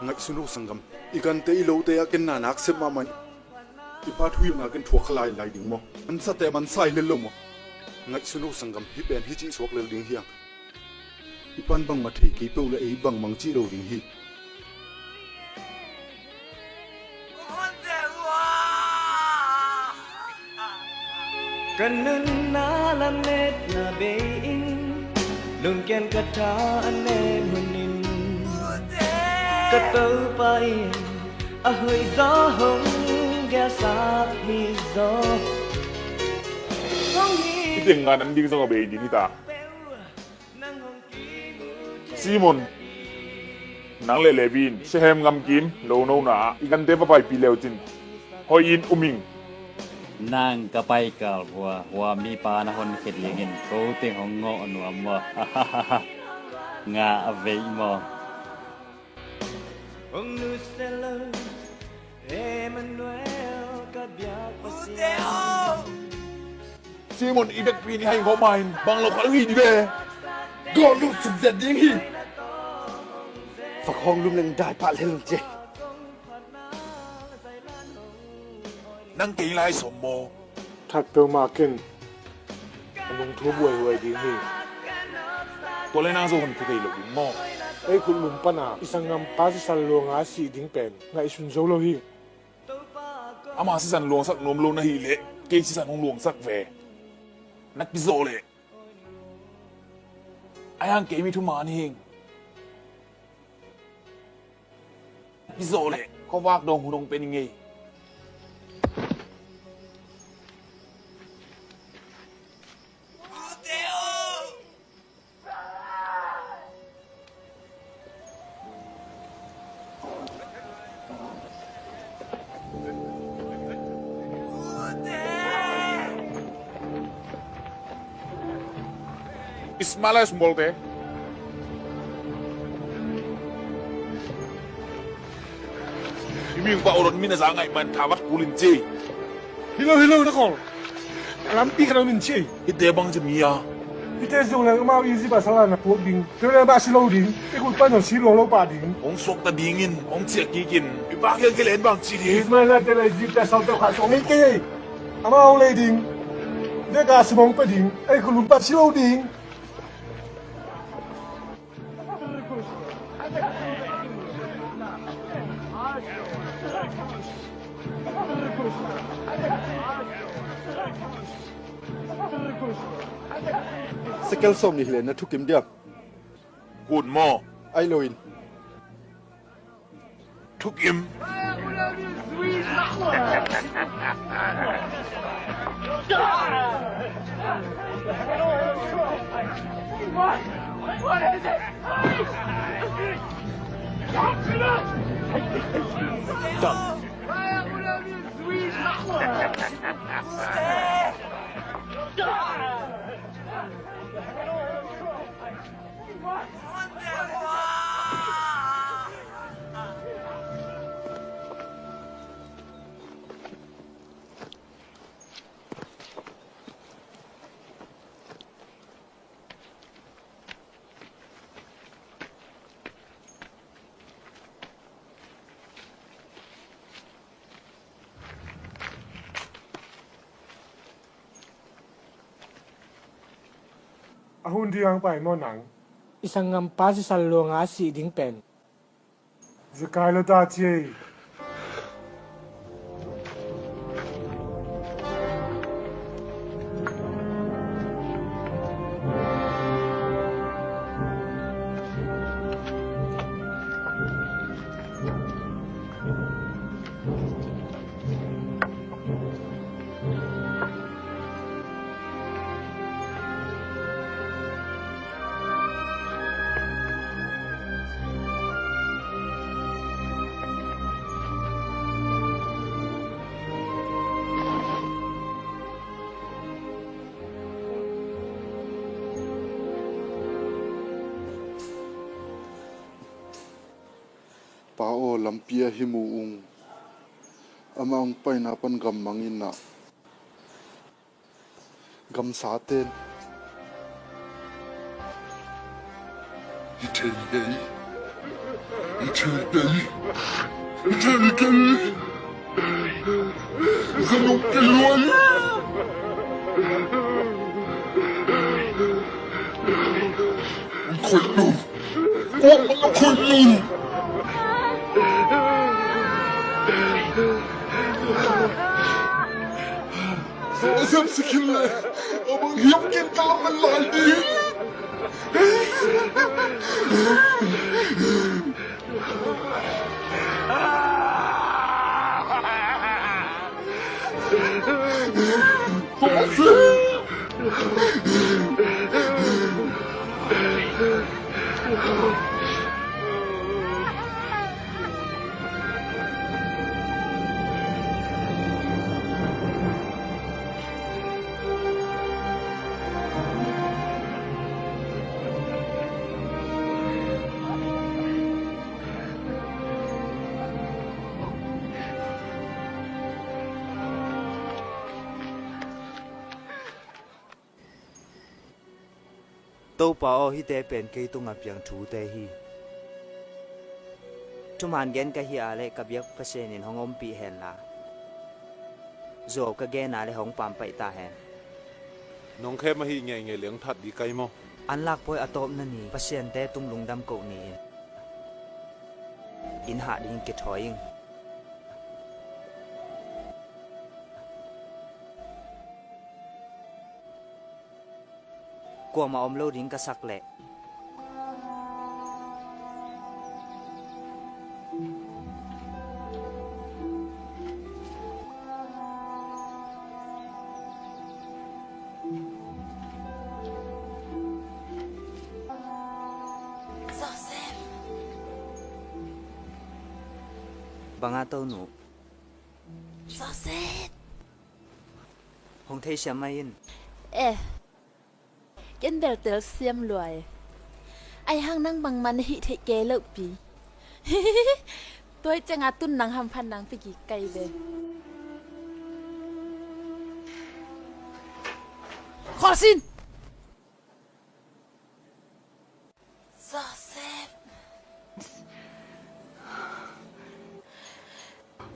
Ngaihsun o sanggam. I gante i lote ah ken na nak sep mahmah in. I pa thuhilhna ken thuak kha lailai ding maw? Ansate mansa i lel lo maw? Ngaihsun o sanggam, hih pen hih cih suak lel ding hi hang. I pan bangmah thei kei peuh leh ei bangmah cih lo ding hi. Ka nunna lametna bei-in lungkiam ka tha a nem hunin ka Topa in a hoih zaw hong gelsak hi zaw. Hong hi. I teng ngan an ding zong a bei ding hi ta. Simon, nang le Levi in Shekhem gamkim lonona ah i gante va paipih le uh cin, hoih in um ing. Nang ka pai kal hua, hua mipa na honkhia dingin ko teng hong ngawh nuam maw? Nga a veih maw? Hong nusia lo, Emmanuel ka biak Pasian. Simon, i vekpi in i hai ngawh ma-in bang lo khat hong hi dih ve. Gawh lut suk zet ding hi. Fakhawng lum leng dai pah lel ci. Nang kei lai sawm maw? That peuhmah ken a nungthu buaihuai ding hi. Tua le nang zong honkhia thei lo ding maw? Ei khutlum pana i sanggampa sisan luanga a sih ding pen ngaihsun zo lo hi. Ama sisan luangsak nuam lo na hih leh kei sisan hong luangsak ve. Na kizawh leh a hiang kei mi thuman hi ing. Na kizawh leh khuavak dawng hun hong pia ning ei. Ismail a sumbolte. Hih mihing pa Odon min a za ngaih man thavat kul in ci. Hi lo, hi lo, na khol. A lampi khat om in ci. Hihte bang ci mi a? Hihte zong leng amau Egypt a sala na puak ding. Tua leh amah si lo ding. I khut pan zong si luang lo pah ding. Hong suakta dingin hong ciah kik in. I pa kiang kilen bang ci ding. Ismail nate le Egypt a saute khat suak ngei kei. Amau hong lei ding. Vek a sum hong pia ding. Ei khutlum pan si lo ding. Sekel sawm nih hi leh na thukim diam? Kun maw? Ai lo in. Thukim. A hun ding hong pai maw nang? I sanggampa sisan luanga a sih ding pen. Zekai lo ta ci ei. Pa aw, lampi ah hih mu ung. Amah hong paina pan gammang in ah, gamsa ten hi thei kei, hi thei kei, hi thei kei. Ka lung kiluan. Khoih lo. Kuamah na khoih lo. Joseph si khin le a bang hiam ken ka lamen lai ding. Topa aw, hihte pen kei tungah piang thute hi. Thuman gen ka hih a leh ka biak Pasian in hong ompih henla, zuau ka gen a leh hong pampaih ta hen. Nong khem ahih ngeingei leh hong that ding ka hi maw? An lakpawi a tawpna ni, pasiante tung lungdam koh ni-in inn hah dingin kithawi ing. Kuamah om lo ding ka sak leh. Joseph. Bang a, Tonu? Joseph. Hong theisiam mai in. Eh. Ken bel telsiam lua e. Ahi hang nang bangmah na hih theih kei loh pi. Tua hi ciangin tun nang hamphat nang pi kik ka hi ve. Khawlsin! Joseph.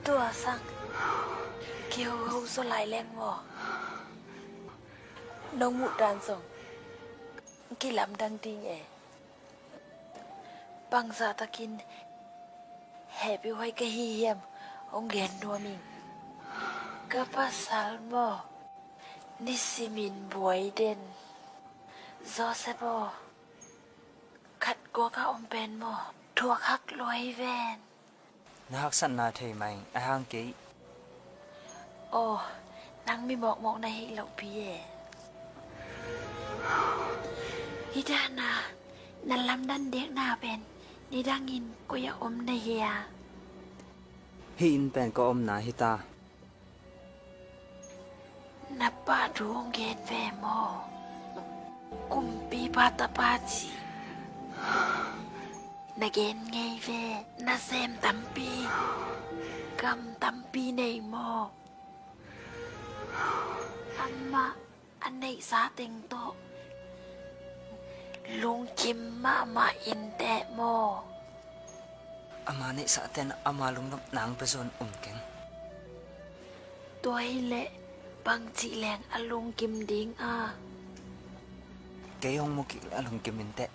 Tua sang kihoho zaw lai leng maw? Nong muh dan zong kilamdang ding e. Bangzah takin hehpihhuai ka hi hiam, hong gen nuam ing. Ka pasal maw, nisimin buai den. Joseph aw, khat guak a om pen maw, thuak hak lua hi ven. Na haksatna thei mah ing, ahi hang kei. Aw, nang mi mawkmawk na hi loh pi e. Hih dan a na lamdang dekna pen nidangin koi ah om na hia? Hih inn pen ka omna hi ta. Na pa thu hong gen ve maw? Kumpipa tapa cih na gen ngei ve. Nasem tampi, gam tampi nei maw? Amah a neihsa teng tawh lungkim mahmah inteh maw? Ama neihsa ten ama lungnop nang pia zong um keng. Tua hileh bangci leng a lungkim ding a? Kei hong mu kik leh a lungkim inteh.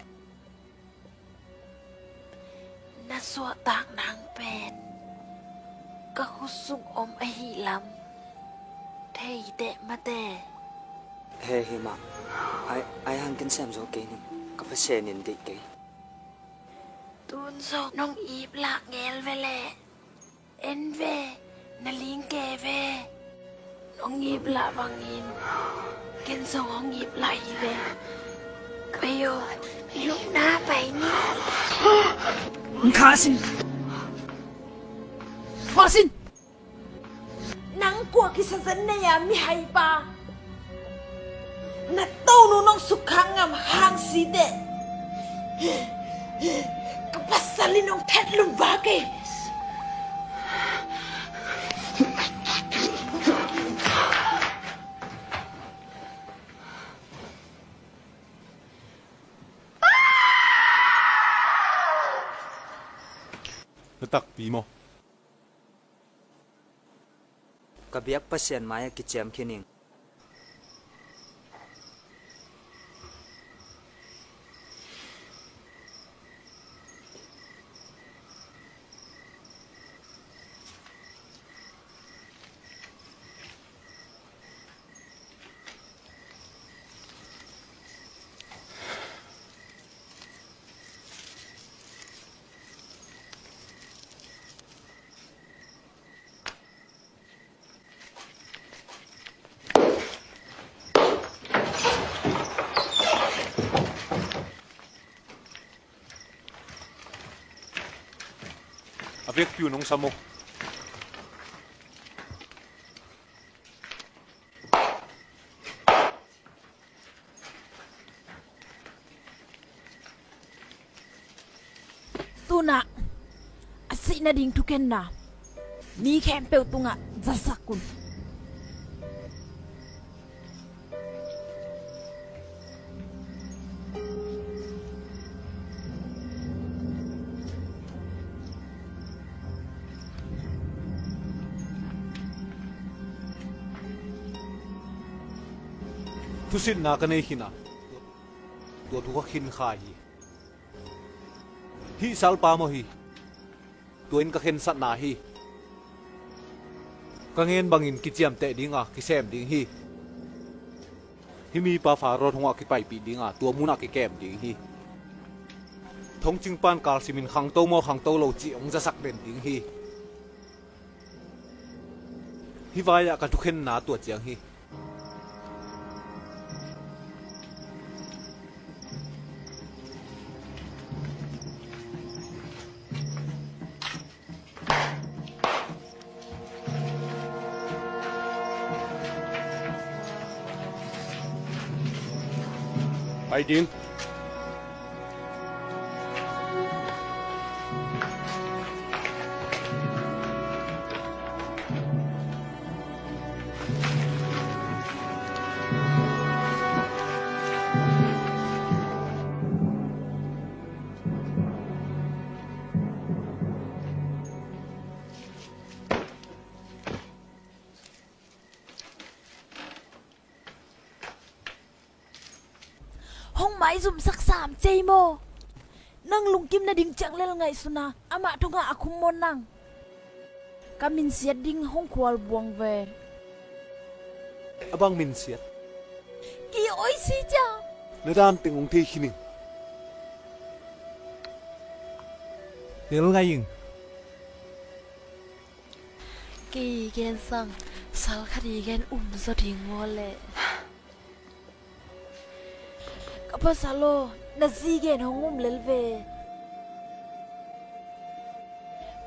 Na suahtak nang pen ka khutsung om ahih lam thei teh mate. He hi mah. Ai, ai hang ken sem zo kei ning, ka Pasian in deih kei. Tun zong nong ip lah ngel ve leh. En ve, na ling ke ve. Nong ip lah bangin ken zong hong ip lah hi ve. Pai aw, lupna pai ni. Kha sin. Kha sin. Nang kua kisa zen nei a mihaipa. Na tonu nong sukkhak ngam hang si teh. Ka pasal Ka lin hong thetlum vak e. Na takpi maw? Ka biak Pasian mai-ah kiciam khin ing. A vekpi un hong sam uh. Tu-in ah a sih nading thukhenna mi khempeuh tungah zasak un. Thusitna ka nei khin a, tua thu ka khin kha hi. Hih salpa maw hi? Tua in ka khensatna hi. Ka ngen bangin kiciamteh dinga kisem ding hi. Hih mipa Faro thongah kipaipih dinga tua munah kikem ding hi. Thongcing pan kalsimin khangto maw khangto lo cih hong zasak den ding hi. Hih vai-ah ka thukhenna tua ciang hi. Pai ding. Hong maizumsak sam cei maw? Nang lungkim nading ciang lel ngaihsun a, amah thongah a khum maw nang? Ka minsiat ding hong khual buang ve. A bang minsiat? Ki oi si cia. Na dan teng hong thei khin ing. Tel ngai ing. Kei gen sang, sal khat i gen um zaw ding maw le? Ka pasal aw, na zi gen hong um lel ve.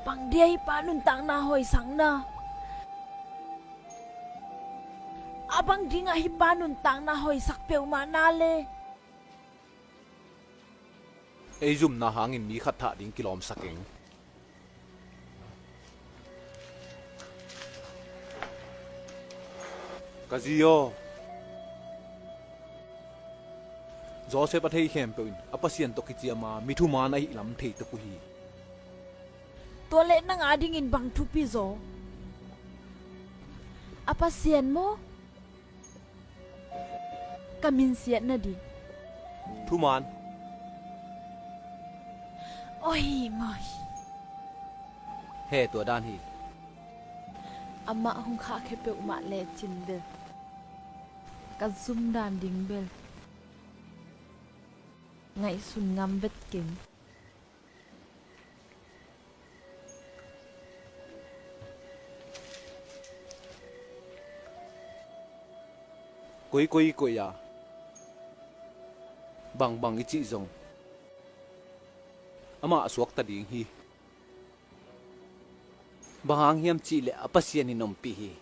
Bang dia hih pa nuntakna hoihsak na? A bang dingah hih pa nuntakna hoihsak peuhmah na le? Ei zumna hangin mi khat thah ding kilawmsak ing. Ka zi aw, Joseph a thei khempeuh in a Pasian tawh kiciam a mi thuman ahih lam thei tuk uh hi. Tua leh nang adingin bang thupi zaw? A Pasian maw? Ka minsiat nading thuman. Oi maw hi. He, tua dan hi. Amah hong khahkhia peuhmah lecin bel ka zum dan ding bel ngaihsun ngam vet keng. Koikoi koih a, bangbang i cih zong amah a suakta ding hi. Bang hang hiam cihleh a Pasian in ompih hi.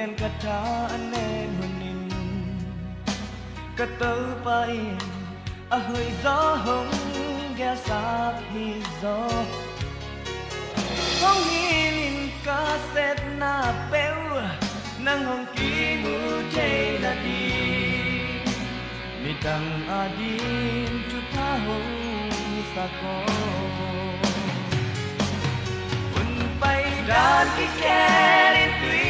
Ka tha a nen hunin ka Topa in a hoih zaw hong gelsak hi zaw. Hong hilhin ka sepna peuh nang hong kimu thei nading midang ading thupha hong sak aw. Un paidan kikhelin tui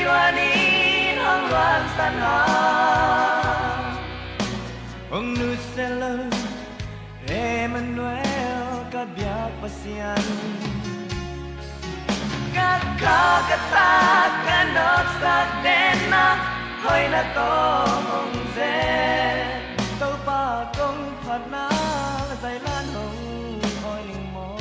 luanin hong luansan hang hong nusia lo Emmanuel ka biak Pasian. Ka kha ka tak ka nopsak den na hoihna tawh hong zen. Topa kong phatna zailan hong awi ning maw.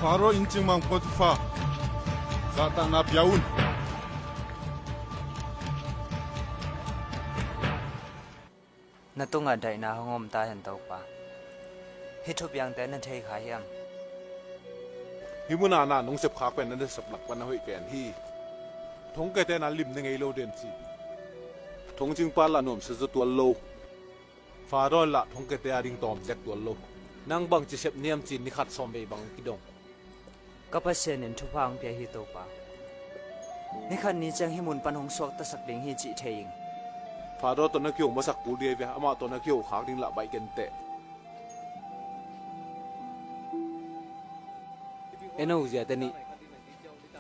Faro inncingmang Potifar, zahtakna pia un. Na tungah daihna hong om ta hen, Topa. Hih thupiangte na thei kha hiam? Hih munah na nong sepkhak pen na nasep lak pan a hoih pen hi. Thongkiate na lim na ngei lo den ci. Thongcingpa lah nuamsa zaw tuan lo. Faro lah thongkiate ading tawm zek tuan lo. Nang bangci sep niam ci-in ni khat sawm vei bang kidong. Ka Pasian in thupha hong pia hi, Topa. Ni khat ni ciang hih mun pan hong suaktasak ding hi cih thei ing. Faro tawh na kiho masak kul dih ve, amah tawh na kiho khak ding lah baih kenteh. En o, ziate nih.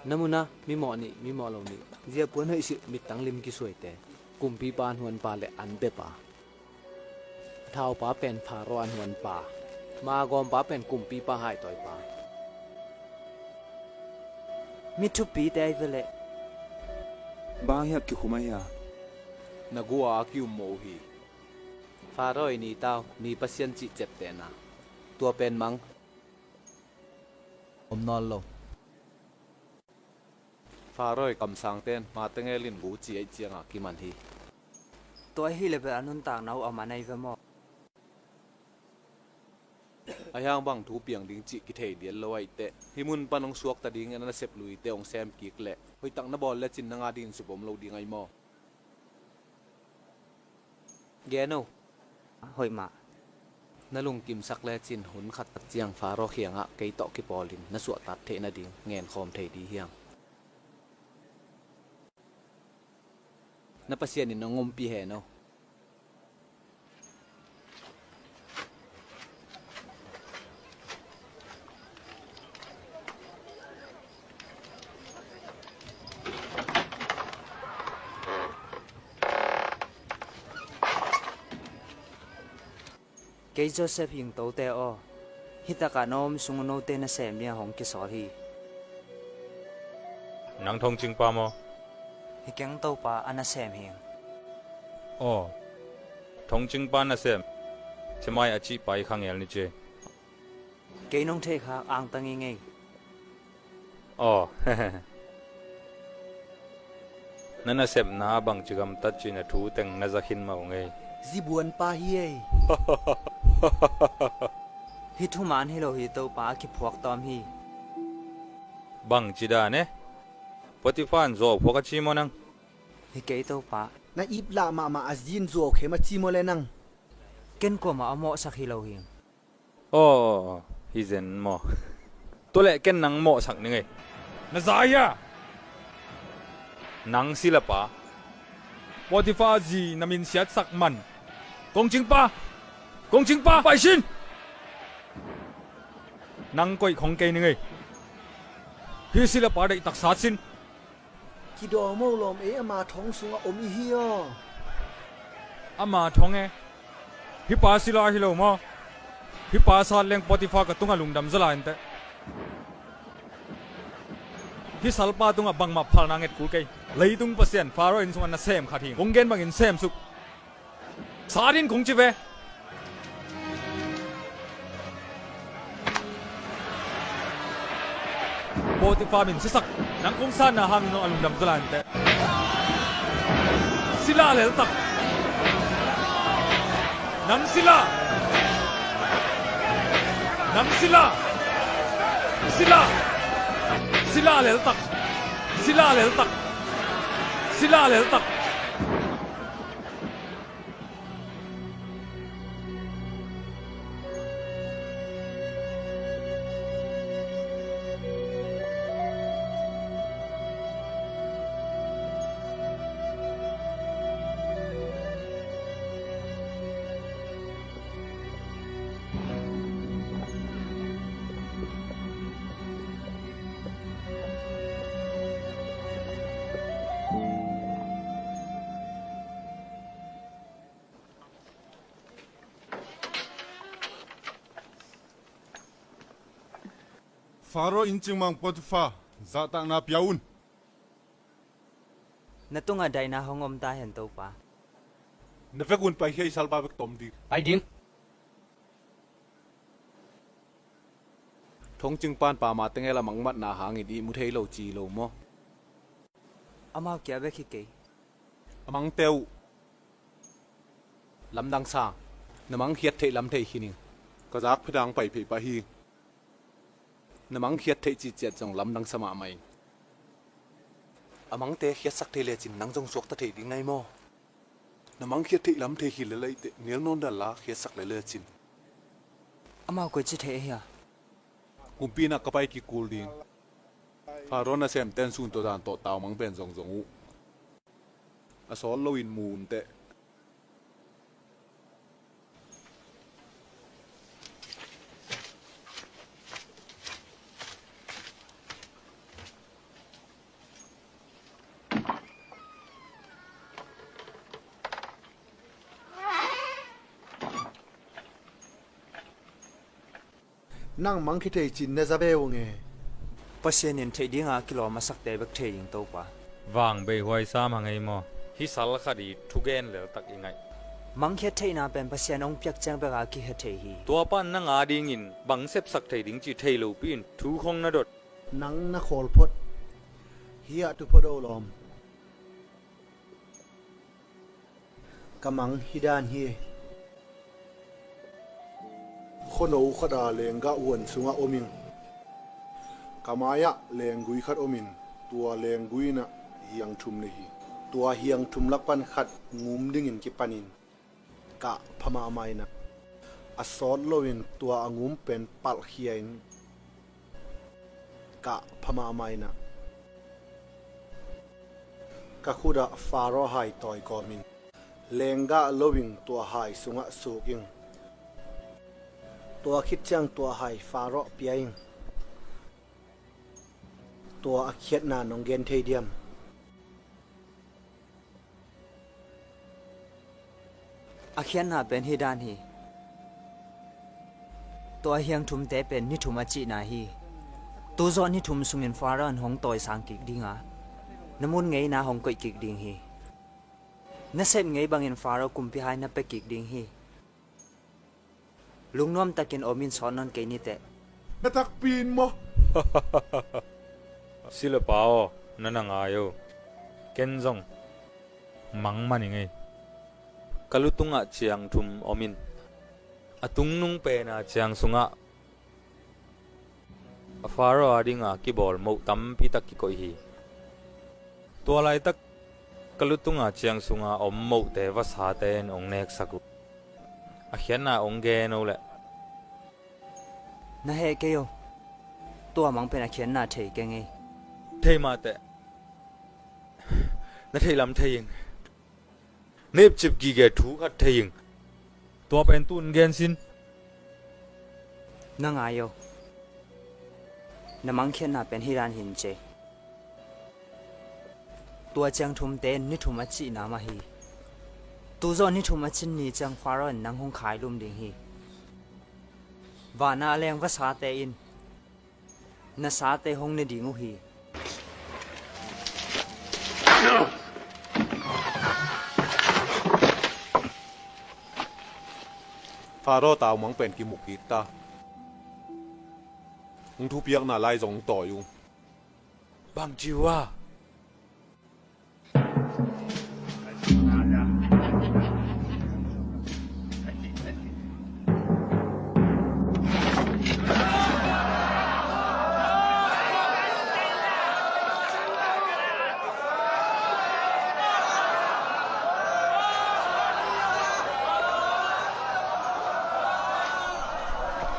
Na munah mimawh nih, mimawh lo nih. Ziapuan hoih silh, mittang lim kisuaite. Kumpipa an huanpa le an bepa. Thaupa pen Faro an huanpa, magawmpa pen kumpipa haitawipa. Mi thupite ai ve leh. Bang hiah kikhum ahi a? Na gua a ki-um mawh uh hi. Faro i ni tau, mi pasian cih ceptehna. Tua pen mang. Om nawn lo. Faro i kamsangte in mate ngelin gu ci aih cianga kiman hi. Tua ahih leh bel a nuntakna uh a man ahi ve maw? Ahi hang bang thu piang ding cih kithei dial lo aih teh. Hih mun pan hong suakta dingin a nasep luite hong sem kik leh hoihtak na bawl lecin nang adingin sep om lo ding ahi maw? Gen o. Hoih mah. Na lungkimsak lecin hun khat tak ciang Faro kiangah kei tawh kipawlin na suahtak theih nading ngenkhawm thei dih hiang. Na Pasian in nong ompih hen o. Kei Joseph hing, tote aw. Hih takah na om sung uh note nasem dingah hong kisawl hi. Nang thongcingpa maw? Hi keng, Topa, a nasem hing. Aw, thongcingpa nasem, Semai a cihpa i khangel ni ci. Kei nong theihkhak angtang i ngei. Aw. Na nasepna ah bangci gamtat cih na thu teng na za khin mah uh ngei. Zibuanpa hi ei. Hih thuman hi lo hi, Topa, a kiphuak tawm hi. Bangci dan e? Potifa in zuau phuak a ci maw nang? Hi kei, Topa. Na iplah mahmah a zi in zuau khem a ci maw le nang? Ken kuamah a mawhsak hi lo hi. Aw, hi zen maw? Tua leh ken nang mawhsak ning ei. Na za hia? Nang silapa, Potifa zi na min siatsak man. Kongcingpa! Kongcingpa! Paisin! Nang koih khong kei ning ei. Hih silapa deihtak sat sin. Kidawm o lawm ei, ama thong sungah om i hi aw. Ama thong e? Hih pa sila hi lo maw? Hih pa sat leng Potifa ka tungah lungdam zaw lai inteh. Hih salpa tungah bangmah phalna nget kul kei. Leitung Pasian Faro inn sungah nasem khat hi. Kong gen bangin semsuk. Sat in kong ci ve. Potifa min siasak, nang kong satna hangin zong a lungdam zaw lai inteh. Sila leltak. Nang sila. Nang sila. Sila. Sila leltak. Sila leltak. Sila leltak. Faro inn cingmang Potifa, zahtakna pia un. Na tungah daihna hong om ta hen, Topa. Na vekun paikhia, i salpa bek tom ding. Pai ding. Thongcingpan pa ma tengel a mangmatna hangin ihmu thei lo ci lo maw? Amau kia bek hi kei. A mangte uh lamdang sa. Na mangkhiat theih lam thei khin ing. Ka zak phet a hong pai phei pah hi. Na mangkhiat theih cih ciat zong lamdang sa mahmah ing. A mangte khiatsak thei lecin nang zong suakta thei ding nai maw? Na mangkhiat theih lam thei khin lel ahih teh nial nawn dan la khiatsak lel lecin. Amau koici thei ahi a? Kumpi innah ka pai kik kul ding. Faro nasemten sun tawh dan tawh taumang pen zongzong uh. A sawt loin mu un teh. Nang mangkhia thei cin na za be ung e. Pasian in theih dinga kilawm a sakte bek thei ding, Topa. Vangbei huai sam hang ei maw? Hih sal khat i thugen leltak i ngaih. Mangkhiat theihna pen Pasian hong piak ciang beka kihia thei hi. Tua pan nang adingin bang sepsak thei ding cih thei lopi in thu khong na dot. Nang na khawl phot. Hih ah tu phot o lawm. Ka mang hih dan hi. Khuano khat a lenggah huan sungah om ing. Ka mai-ah lenggui khat om in, tua lenggui innah hiang thum nei hi. Tua hiang thum lak pan khat ngum dingin kipan in, kah pha mahmah in ah, a sawt loin tua a ngum pen palhkhia in, kah pha mahmah in ah, ka khut ah Faro hai tawi kawm in, lenggah lo in tua hai sungah suk in. Tua khit ciang tua hai Faro pia in. Tua a khiatna nong gen thei diam? A khiatna pen hih dan hi. Tua hiang thumte pen ni thum a cihna hi. Tuzawh ni thum sungin Faro in hong tawisang kik ding a, na mun ngeina hong koih kik ding hi. Na sep ngei bangin Faro kumpi hai na pia kik ding hi. Lungnuam takin om in, sawt nawn kei ni teh. Na takpi in maw? Silapa aw, na na ngai o. Ken zong mang man ing ei. Ka lu tungah ciang thum om in, a tungnung pena ciang sungah Faro a dinga kibawl moh tampi tak kikoih hi. Tua laitak ka lutunga ciang sunga om mohte vasate in hong neksak uh. A khiatna hong gen o leh. Na heh kei o. Tua mang pen a khiatna thei keng ei. Thei mah teh. Na theih lam thei ing. Na ipcip gige thu khat thei ing. Tua pen tu-in gen sin. Na ngai o. Na mangkhiatna pen hi dan hin cei. Tua ciang thumte in ni thum a cihna mah hi. Tuzawh ni thum a cin ni ciang Faro in nang hong khailum ding hi. Vana a leng vasate in na sate hong ne ding uh hi. Faro taumang pen kimu kik ta. Hong thupiakna lai zong hong tawi uh. Bang ci uh a?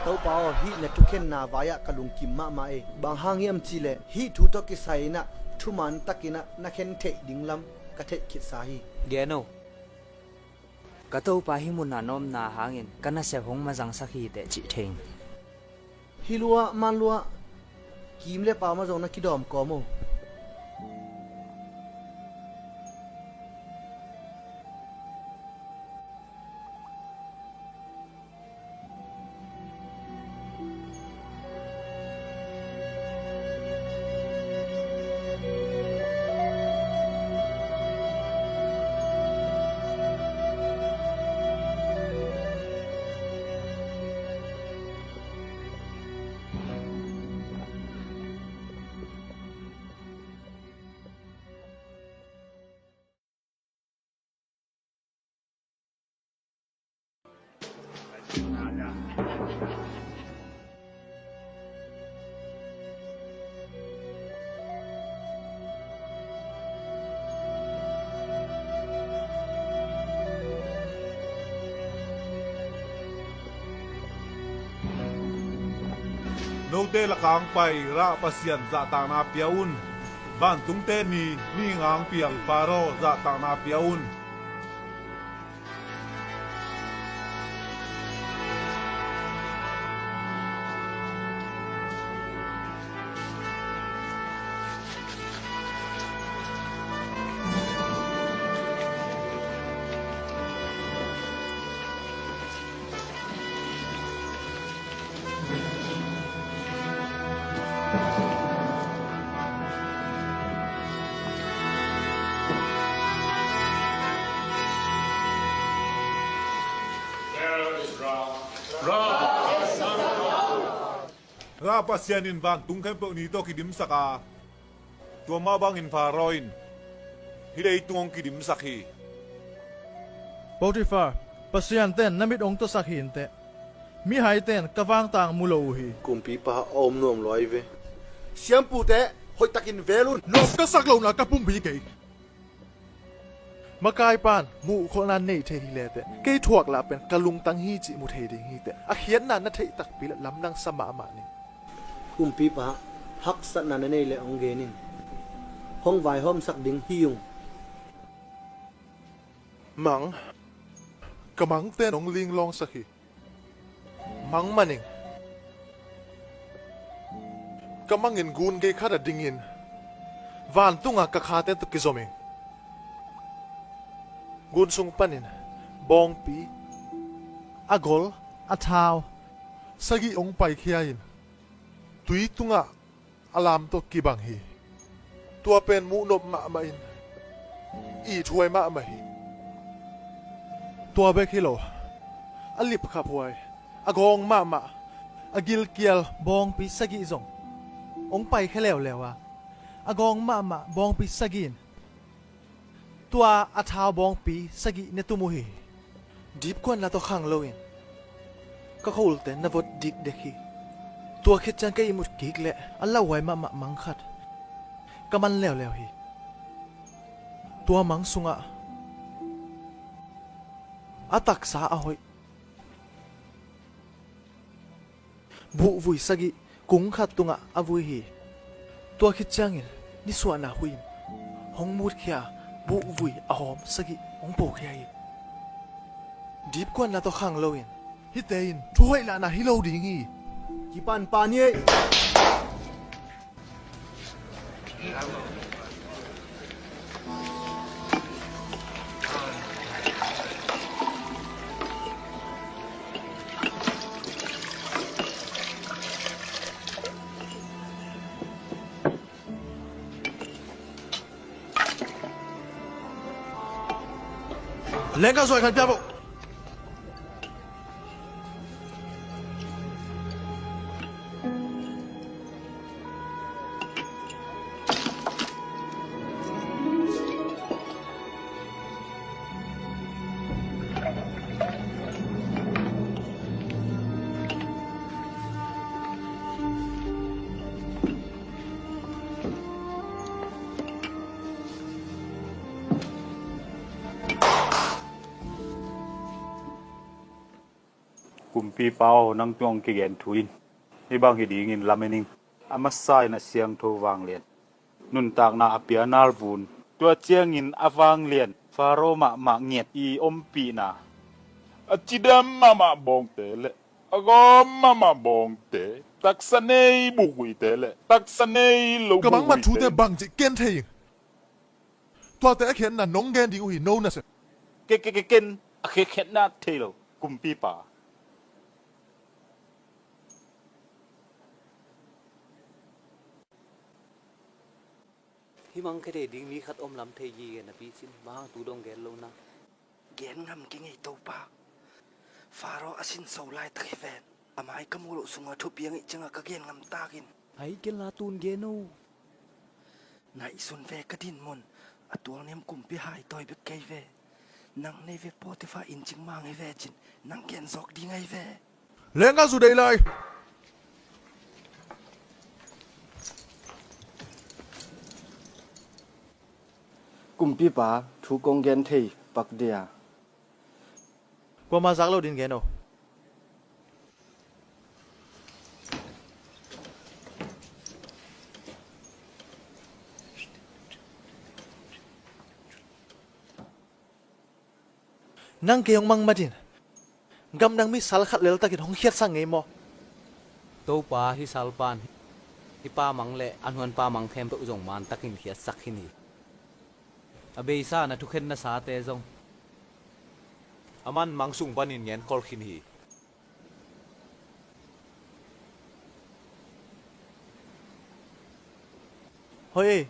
Topa aw, hih na thukhenna vai-ah ka lungkim mahmah ei. Bang hang hiam cihleh hih thu tawh kisai-in ah thuman takin ah na khen theih ding lam ka theih khitsa hi. Gen o. Ka Topa hih munah na omna hangin ka nasep hong mazangsak hi teh cih thei ing. Hih luah man luah kim le pau mah zong na kidawm kawm o. Note lakah hong pai rah Pasian zahtakna pia un. Vantungte ni, ni ngang piang Faro zahtakna pia un. Rah Pasian in vantung khempeuh ni tawh kidimsak a, tua mah bangin Faro in hih leitung hong kidimsak hi. Potifar, Pasian ten na mit hong tuasak hi inteh. Mihai ten ka vangtang mu lo uh hi. Kumpipa a om nuam lua hi ve. Siampute, hoihtakin vel un. Nuam ka sak lohna ka pumpi kei. Makaipan muhkholhna nei thei hi leteh, kei thuak lah pen ka lungtang hi cih mu thei ding hiteh. A khiatna na theih takpi leh lamdang sa mahmah ning. Kumpipa, haksatna na nei leh hong gen in. Hong vaihawmsak ding hi ung. Mang, ka mangten hong linglawngsak hi. Mang maning. Ka mangin gun gei khat a dingin vantunga ka khate tawh kizom ing. Gun sung panin bawngpi, a gol, a thau sagih hong paikhia in tui tungah a lam tawh kibang hi. Tua pen muhnop mahmah in ithuai mahmah hi. Tua bek hi lo, a lipkhaphuai, a gawng mahmah, a gilkial bawngpi sagih zong hong paikhia leuleu a, a gawng mahmah bawngpi sagih in tua a thau bawngpi sagih ne tum uh hi. Dipkuatna tawh khang loin ka kholte na vot dikdek hi. Tua khit ciang kei ihmut kik leh a lauhuai mahmah mang khat ka man leuleu hi. Tua mang sungah a taksa a hoih buhvui sagih kung khat tungah a vui hi. Tua khit ciangin nisuahna huim hong mutkhia, buhvui a hawm sagih hong pokhia hi. Dipkuatna tawh khang loin hihte in thuhoih lahna hi lo ding hi. Kipan pan hi. Lengka zuai khat pia vo. Kumpipa aw, nang tungah kigen thu in hih bang hi dingin lamen ing. A masa in a siangtho vanglian nuntakna a pia nalvun, tua ciangin a vanglian Faro mahmah ngiat i ompihna, a cidam mahmah bawngte le a gawm mahmah bawngte, taksa nei buhhuite le taksa nei lo buhhuite. Ka bangmah thute bang cih ken thei ing. Tuate a khenna nong gen ding uh hi, no na sem. Ke, ke, ke, ken a khe khenna thei lo, kumpipa. Hih mang khe thei ding mi khat om lam thei gige na pi cin, bang hang tu dong gen lo na. Gen ngam kei ngei, Topa. Faro a sinso laitak hi ven. A mai ka muh loh sungah thupiang ih ciangah ka gen ngam takin. Ai, ken la tun gen o. Ngaihsun ve ka din mun. A tualniam kumpi hai tawi bek kei ve. Nang nei ve Potifa inn cing mang hi ve cin. Nang gen zawk ding ai ve. Lengka zu dei lai. Kumpipa, thu kong gen thei pak dia. Kuama zak lo din gen o. Nang kei hong mangmat in, gamdang mi sal khat leltakin hong khiatsak ngei maw? Topa, hih salpan hih pa mang le a hnuanpa mang khempeuh zong mantakin khiatsak khin hi. A beisa na thukhen nasate zong a man mang sung panin ngenkhol khin hi. Hoi ei.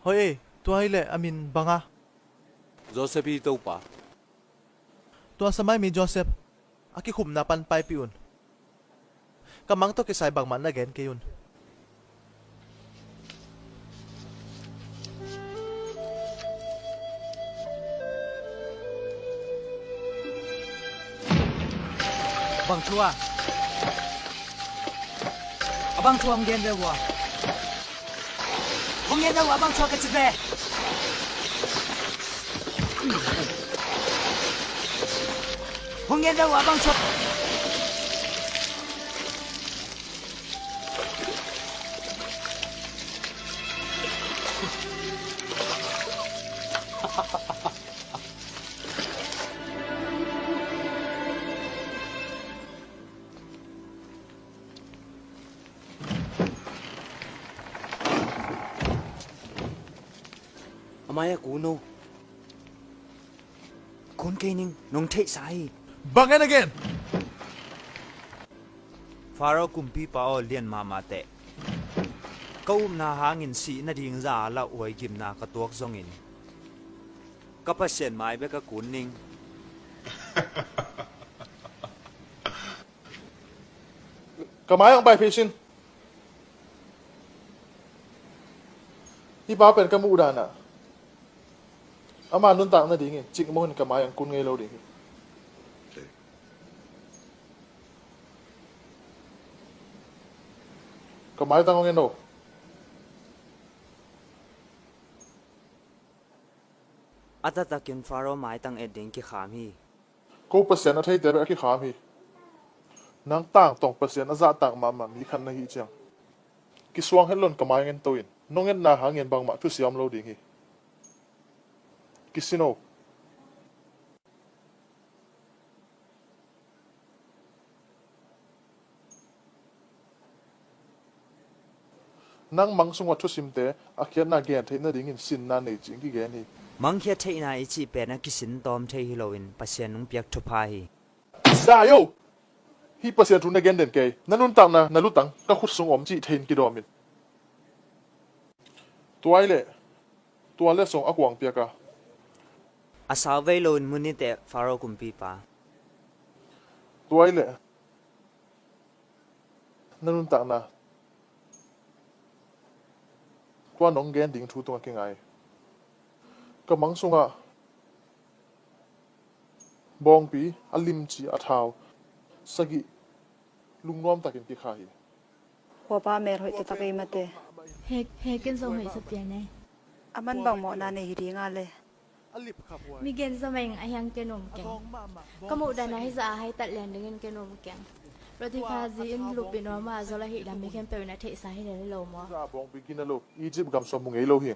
Hoi ei, tua hileh a min bang a? Joseph hi, Topa. Tua samaimi Joseph a kikhumna pan paipih un. Ka mang tawh kisai bangmah na gen kei un. Bang thu a? A bang thu a hong gen ve ua? Hong gen ve ua, a bang thu a ka ci ve? Hong gen ve ua, a bang thu a? A mai-ah kun o. Kun kei ning, nong theihsa hi. Bang en again? Faro kumpipa aw, lian mahmah teh. Ka upna hangin sih nading za a lauhuai gimna ka tuak zongin ka Pasian mai bek a kun ning. Ka mai-ah hong pai phei sin. Hih pa pen ka muh danah ama nuntak nadingin cikmah in ka mai-ah hong kun ngei lo ding hi. Ka maitang hong en o. A taktakin Faro maitang et ding kikham hi. Ko Pasian a theite bek a kikham hi. Nang tangtong Pasian a zahtak mahmah mi khat na hih ciang, kisuang het loin ka mai ngen to in. Nong etna hangin bangmah thusia om lo ding hi. Kisin o. Nang mang sungah thusimte a khiatna gen theih nadingin sinna nei cih kigen hi. Mangkhiat theihna i cih pen a kisin tawm thei hi loin Pasian nung piak thupha hi. Dai o! Hih Pasian thu na gen den kei. Na nuntakna, na lutang ka khut sung om cih theihin kidawm in. Tuai leh tua le song a kuang piak a, a sau vei loin mun niteh Faro kumpipa. Tuai leh na nuntakna, tua nong gen ding thu tungah kingai. Ka mang sungah bawngpi, a limci, a thau sagih lungnuam takin kikha hi. Huapa mel hoih taktak ei mate. He, he ken zong hoih sa pian ei. A man bang mawhna nei hi ding a le. Mi gen zomeng a hiang ken um keng. Ka muh dan a hizah a haitat lian dingin ken um keng. Potifa zi in lupin om a zol ahih lam mi khempeuh in a theihsa hi lel lo maw? Bawngpi gina lo, Egypt gam sung mu ngei lo hi.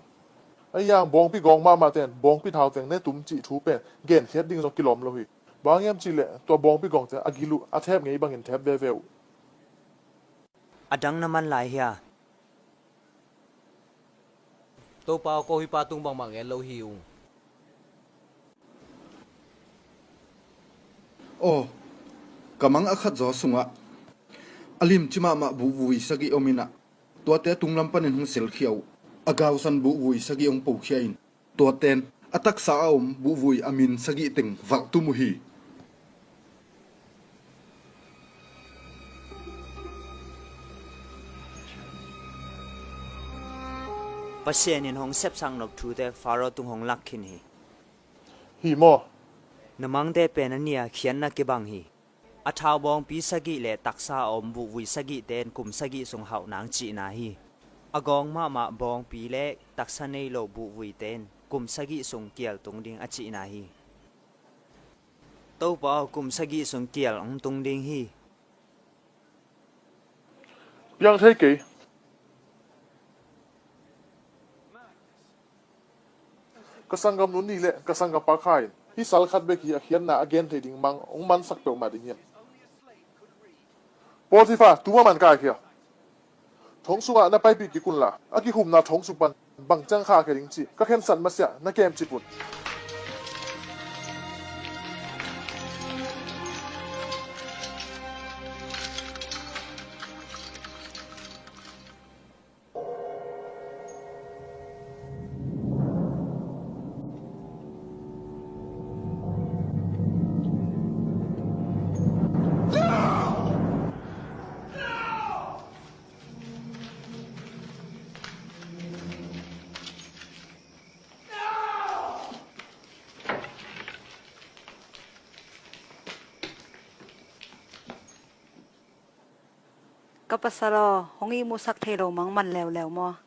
A hiang bawngpi gawng mahmah ten bawngpi thau teng ne tum cih thu pen genkhiat ding zong kilawm lo hi. Bang hiam cih leh tua bawngpi gawngte a gil uh a thep ngei bangin thep veve uh. A dang na man lai hia? Topa aw, ko hih pa tung bangmah ngen lo hi ung. Aw, ka mang a khat zaw sungah a limci mahmah buhvui sagih om inah, tuate tunglam panin hong selkhia uh. A gausan buhvui sagih hong pokhia in, tuaten a taksa a om buhvui a min sagih teng valh tum uh hi. Pasian in hong sepsak nop thute Faro tung hong lak khin hi. Hi maw? Na mangte pen a nia khiatna kibang hi. A thau bawngpi sagih le taksa a om buhvui sagihte in kum sagih sung hauh nang cihna hi. A gawng mahmah bawngpi le taksa nei lo buhvuite in kum sagih sung kial tung ding a cihna hi. Topa aw, kum sagih sung kial hong tung ding hi. Piang thei kei. Ka sanggamnu nih le ka sanggampa kha in hih sal khat bek hi a khiatna a gen thei ding mang hong mansak peuhmah ding hiam? Potifa, tuma man kaikhia. Thong sungah na paipih kik unla, a kikhumna thong sung pan bang ciang khahkhia ding cih ka khensat masiah na kemcip un. Ka pasal aw, hong ihmusak thei lo mang man leuleu maw?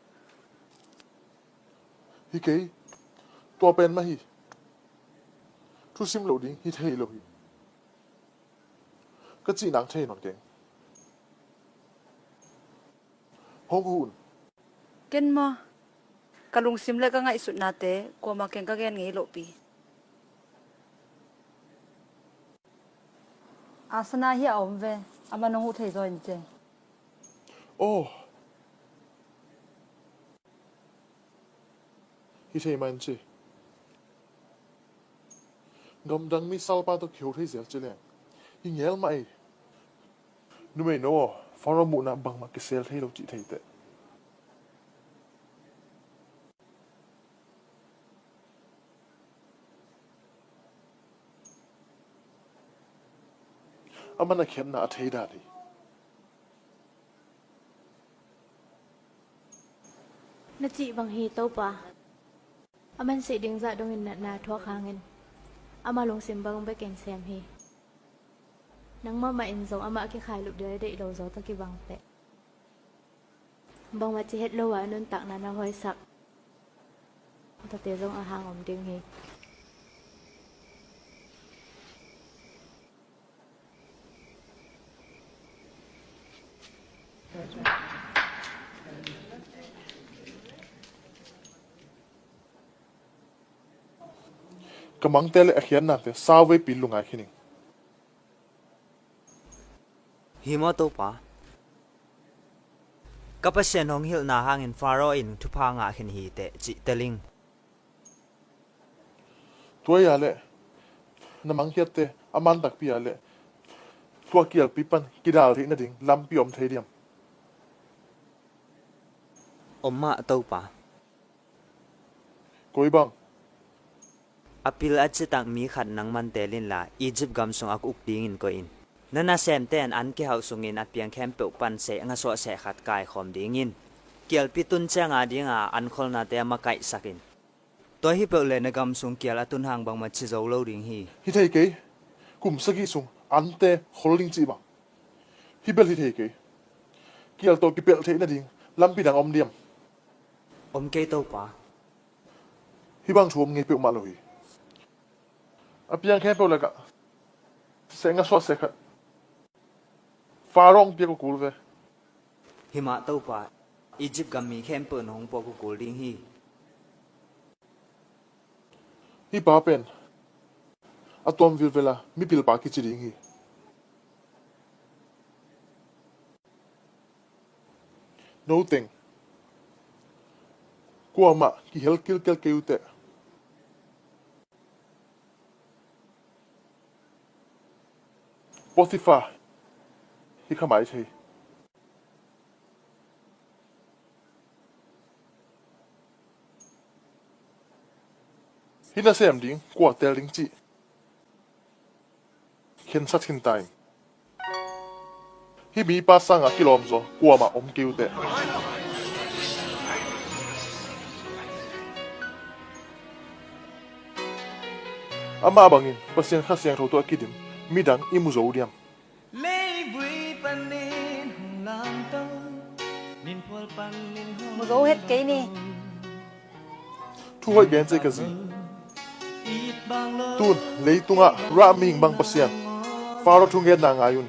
Hi kei, tua pen mah hi. Thusim lo ding hi thei lo hi. Ka cih nang thei nawn keng. Hong huh un. Ken maw? Ka lungsim le ka ngaihsutnate kuamah keng ka gen ngei lohpi. Asana hi a om ve, a man hong huh thei zaw in ce. Aw. Hi thei mah in ci. Gamdang mi salpa tawh kiho thei zel ci leng hi ngel mah ei. Numei no aw, Faro muhna bangmah kisel thei lo cih thei teh. A man a khiatna a thei dan hi. Na cih bang hi, Topa. A man sih ding zah dongin natna thuak hangin ama lungsim bang bekin sem hi. Nangmah mah in zong amah a kikhailup ding a deih lo zaw tawh kibang peh. Bangmah ci het lo a nuntakna na hoihsak. Tate zong a hang om ding hi. Ka mangte le a khiatnate sauveipi lungngai khin ing. Hi maw Topa? Ka Pasian hong hilhna hangin Faro in thupha ngah khin hi teh cih tel ing. Tua hi a leh na mangkhiatte a man takpi a leh tua kialpi pan kidal theih nading lampi om thei diam? Om mah Topa. Koi bang? A pil a citak mi khat nang man tel inla Egypt gam sungah uk dingin koih in. Na nasemte in an kihauh sungin a piang khempeuh pan seh ngasuah seh khat kaikhawm dingin kialpi tun ciang a dinga an kholnate a makaihsak in. Tua hi peuh le na gam sung kial a tun hang bangmah ci zo lo ding hi. Hi thei kei. Kum sagih sung ante khol ding cih bang hi bel hi thei kei. Kial tawh kipelh theih nading lampi dang om diam? Om kei Topa. Hih bang thu om ngei peuhmah lo hi. A piang khempeuh lakah seh ngasuah seh khat Faro hong piak uh kul ve. Hi mah Topa, Egypt gam mi khempeuh in hong puak uh kul ding hi. Hih pa pen a tuam vilvela mipilpa kici ding hi. No teng kuamah kihel kilkel kei uh teh. Potifar hi kha mai thei. Hih nasem ding kua tel ding cih khensat khin ta in. Hih mipa sangah kilawm zaw kuamah om kei uh teh. Amah bangin Pasian Kha Siangtho tawh a kidim midang i mu zo diam? Leivui panin hong lamto, ninphual panin hong mu zo het kei ni. Thu hoih gen cei ka zi. Tun leitungah rah mihing bang Pasian Faro thungetna ngai un.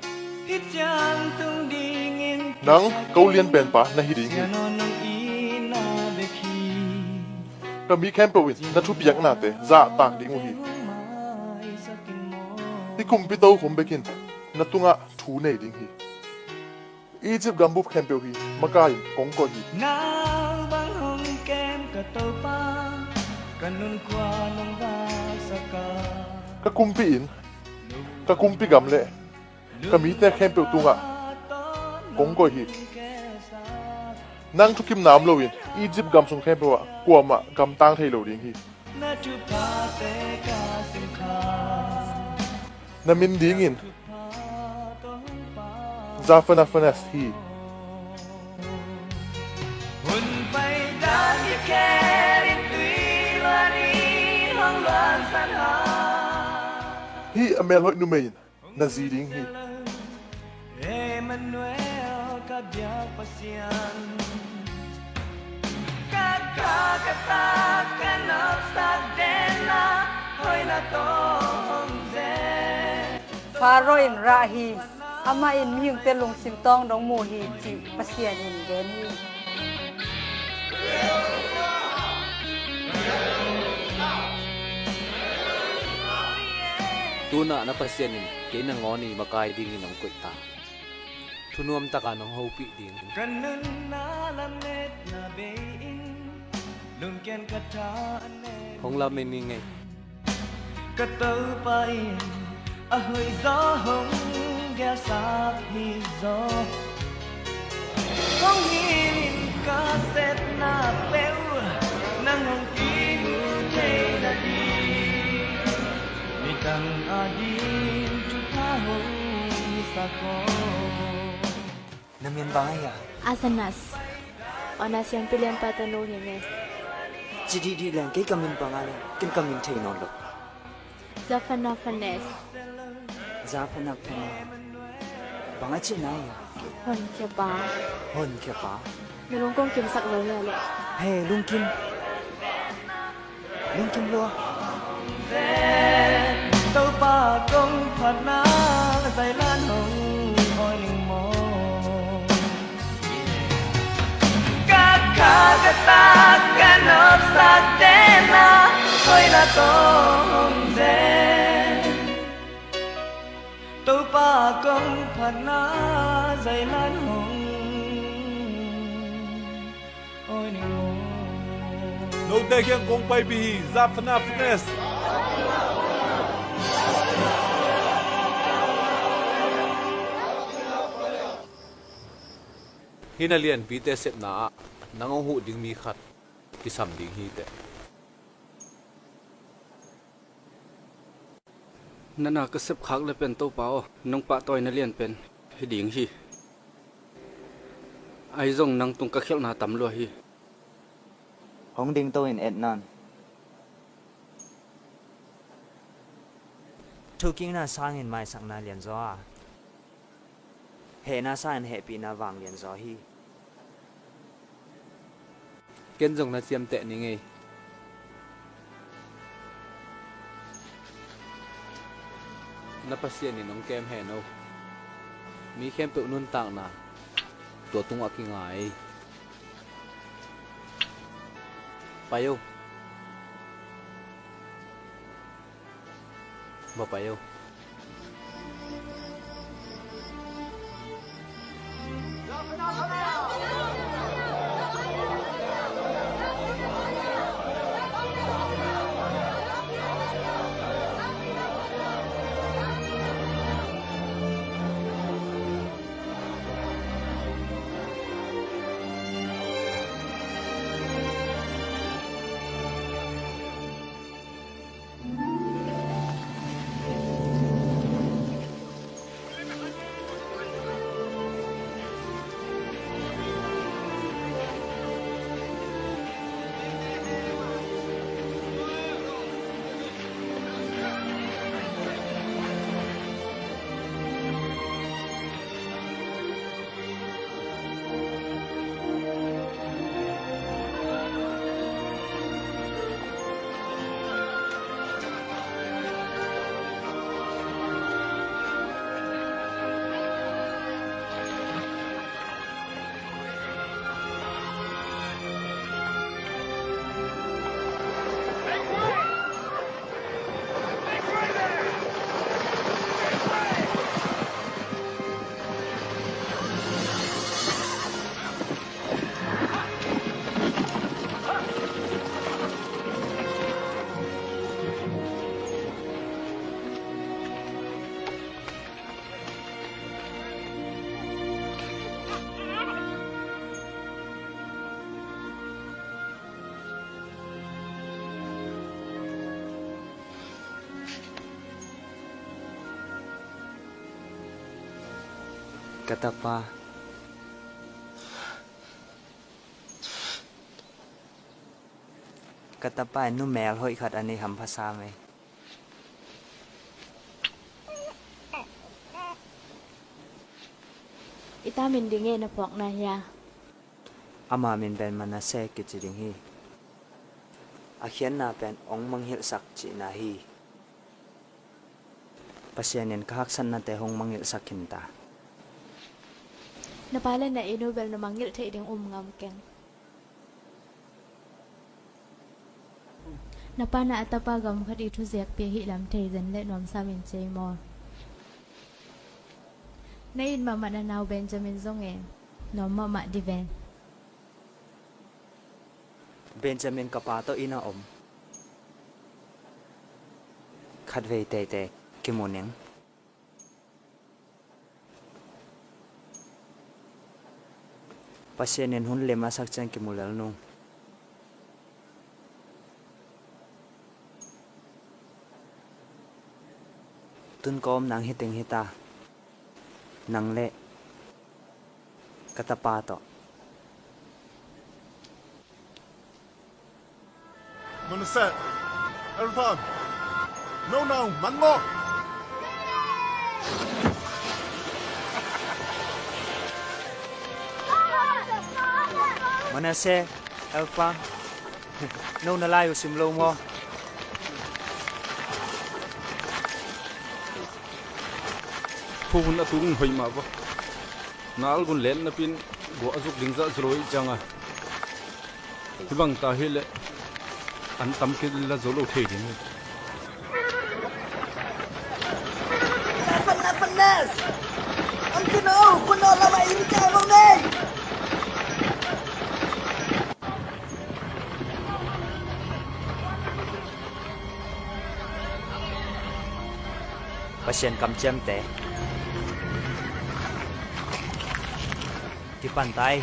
Nang ko lian penpa na hi ding hi. Ka mi khempeuh in na thupiaknate zahtak ding uh hi. Hih kumpi tokhom bekin na tungah thu nei ding hi. Egypt gambup khempeuh hi makai in kong koih hi. Nang bang hong kem ka Topa, ka nunkhua nong vak sak a. Ka kumpi in, ka kumpi gam le ka mite khempeuh tungah kong koih hi. Nang thukimna om loin Egypt gam sung khempeuh ah kuamah gamtang thei lo ding hi. Na min dingin Zaphanaphanes hi. Hih a melhoih numei in na zi ding hi. Emmanuel, ka biak Pasian. Ka kha ka tak ka nopsak denna hoihna tawh hong zen. Faro in rah hi. Amah in mihingte lungsim tawng dong mu hi cih Pasian in gen hi. Tunah na Pasian in kei nangawn i makai dingin hong koih ta. Thunuam takin hong hopih ding. Ka nunna lametna bei in lungkian ka tha a nem. Hong lamen ning ei. Ka Topa in a hoih zaw hong gelsak hi zaw. Kong hilh in ka sepna peuh nang hong kimu thei nading. Midang ading thupha hong hisak aw. Na min bang ahi a? Azanas. Ona siampi lianpa tanu hi ne. Ci dihdih leng kei ka min bang a leng ken ka min thei nawn lo. Zaphanaphanes. Zaphanaphanes. Bang a cihna ahi a? Honkhiapa. Honkhiapa. Na lung kong kimsak zo hia leh? He, lungkim. Lungkim lua. Topa kong phatna zailan hong awi ning maw. Ka kha ka tak ka nopsak tena hoih la tawh hong zen. Topa kong phatna zailan hong awi ning maw. Note kiang kong paipih hi, Zaphnath Fitness. Hih na lianpite sepna ah nang hong huh ding mi khat kisam ding hi teh. Na na ka sepkhak le pen Topa aw, nong pahtawina lian pen hi ding hi. Ahi zong nang tung ka khialhna tam lua hi. Hong dingto in et nan. Thukikna sangin maisakna lianzaw a, hehna sangin hehpihna vang lianzaw hi. Ken zong na ciamteh ni ngei. Na Pasian in hong kem hen o. Mi khempeuh nuntakna tua tungah kinga hi. Pai o. Maw, pai o. Ka tapa. Ka tapa in numei hoih khat a nei hampha sam ei. I ta min ding e, na phuakna hia? Ama min pen Manasseh kici ding hi. A khiatna pen hong mangngilhsak cihna hi. Pasian in ka haksatnate hong mangngilhsak khin ta. Na pa le na inu bel na mangngilh theih ding um ngam keng. Na pa na a tapa gam khat i thuziak pi ahih lam thei zen le nuamsa min cei maw? Na it mahmah na nau Benjamin zong e, nuam mahmah di ven. Benjamin ka pa tawh inn a om. Khatvei teitei kimu ning. Pasian in hun lem a sak ciang kimu lel nung. Tun ka om nang hi ting hi ta. Nang le ka tapa tawh. Manasseh, Ephraim, no, no, man maw? Manasseh, Elfa, no na lai uh sim lo maw? Khuahun a tung hoih mah va. Na algun len napin guah a zuk ding zah zu lo ih cianga. Hih bang ta hileh an tam kila zo lo thei ding hi. Pasian kamciamte kipan ta hi.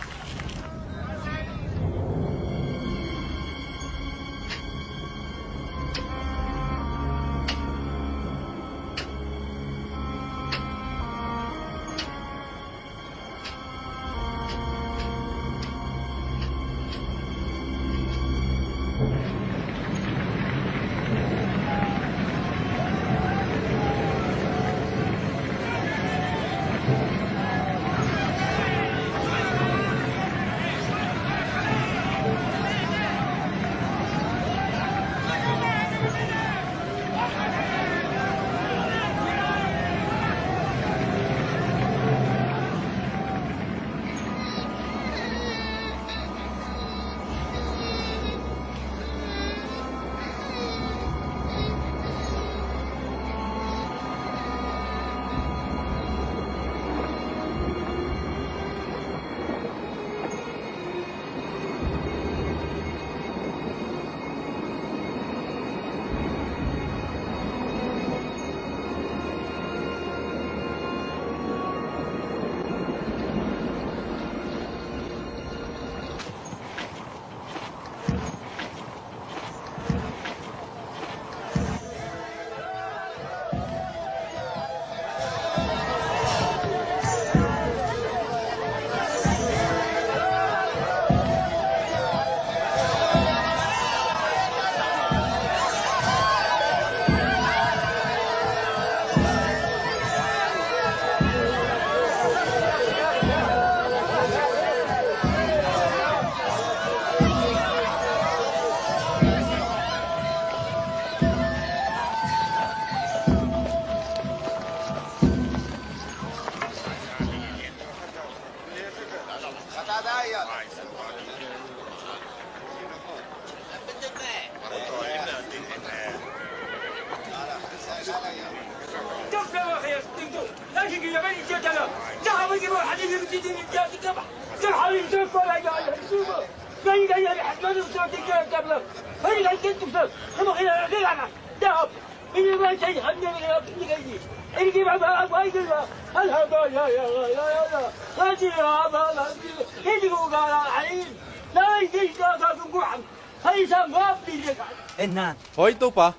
Hoi, Topa.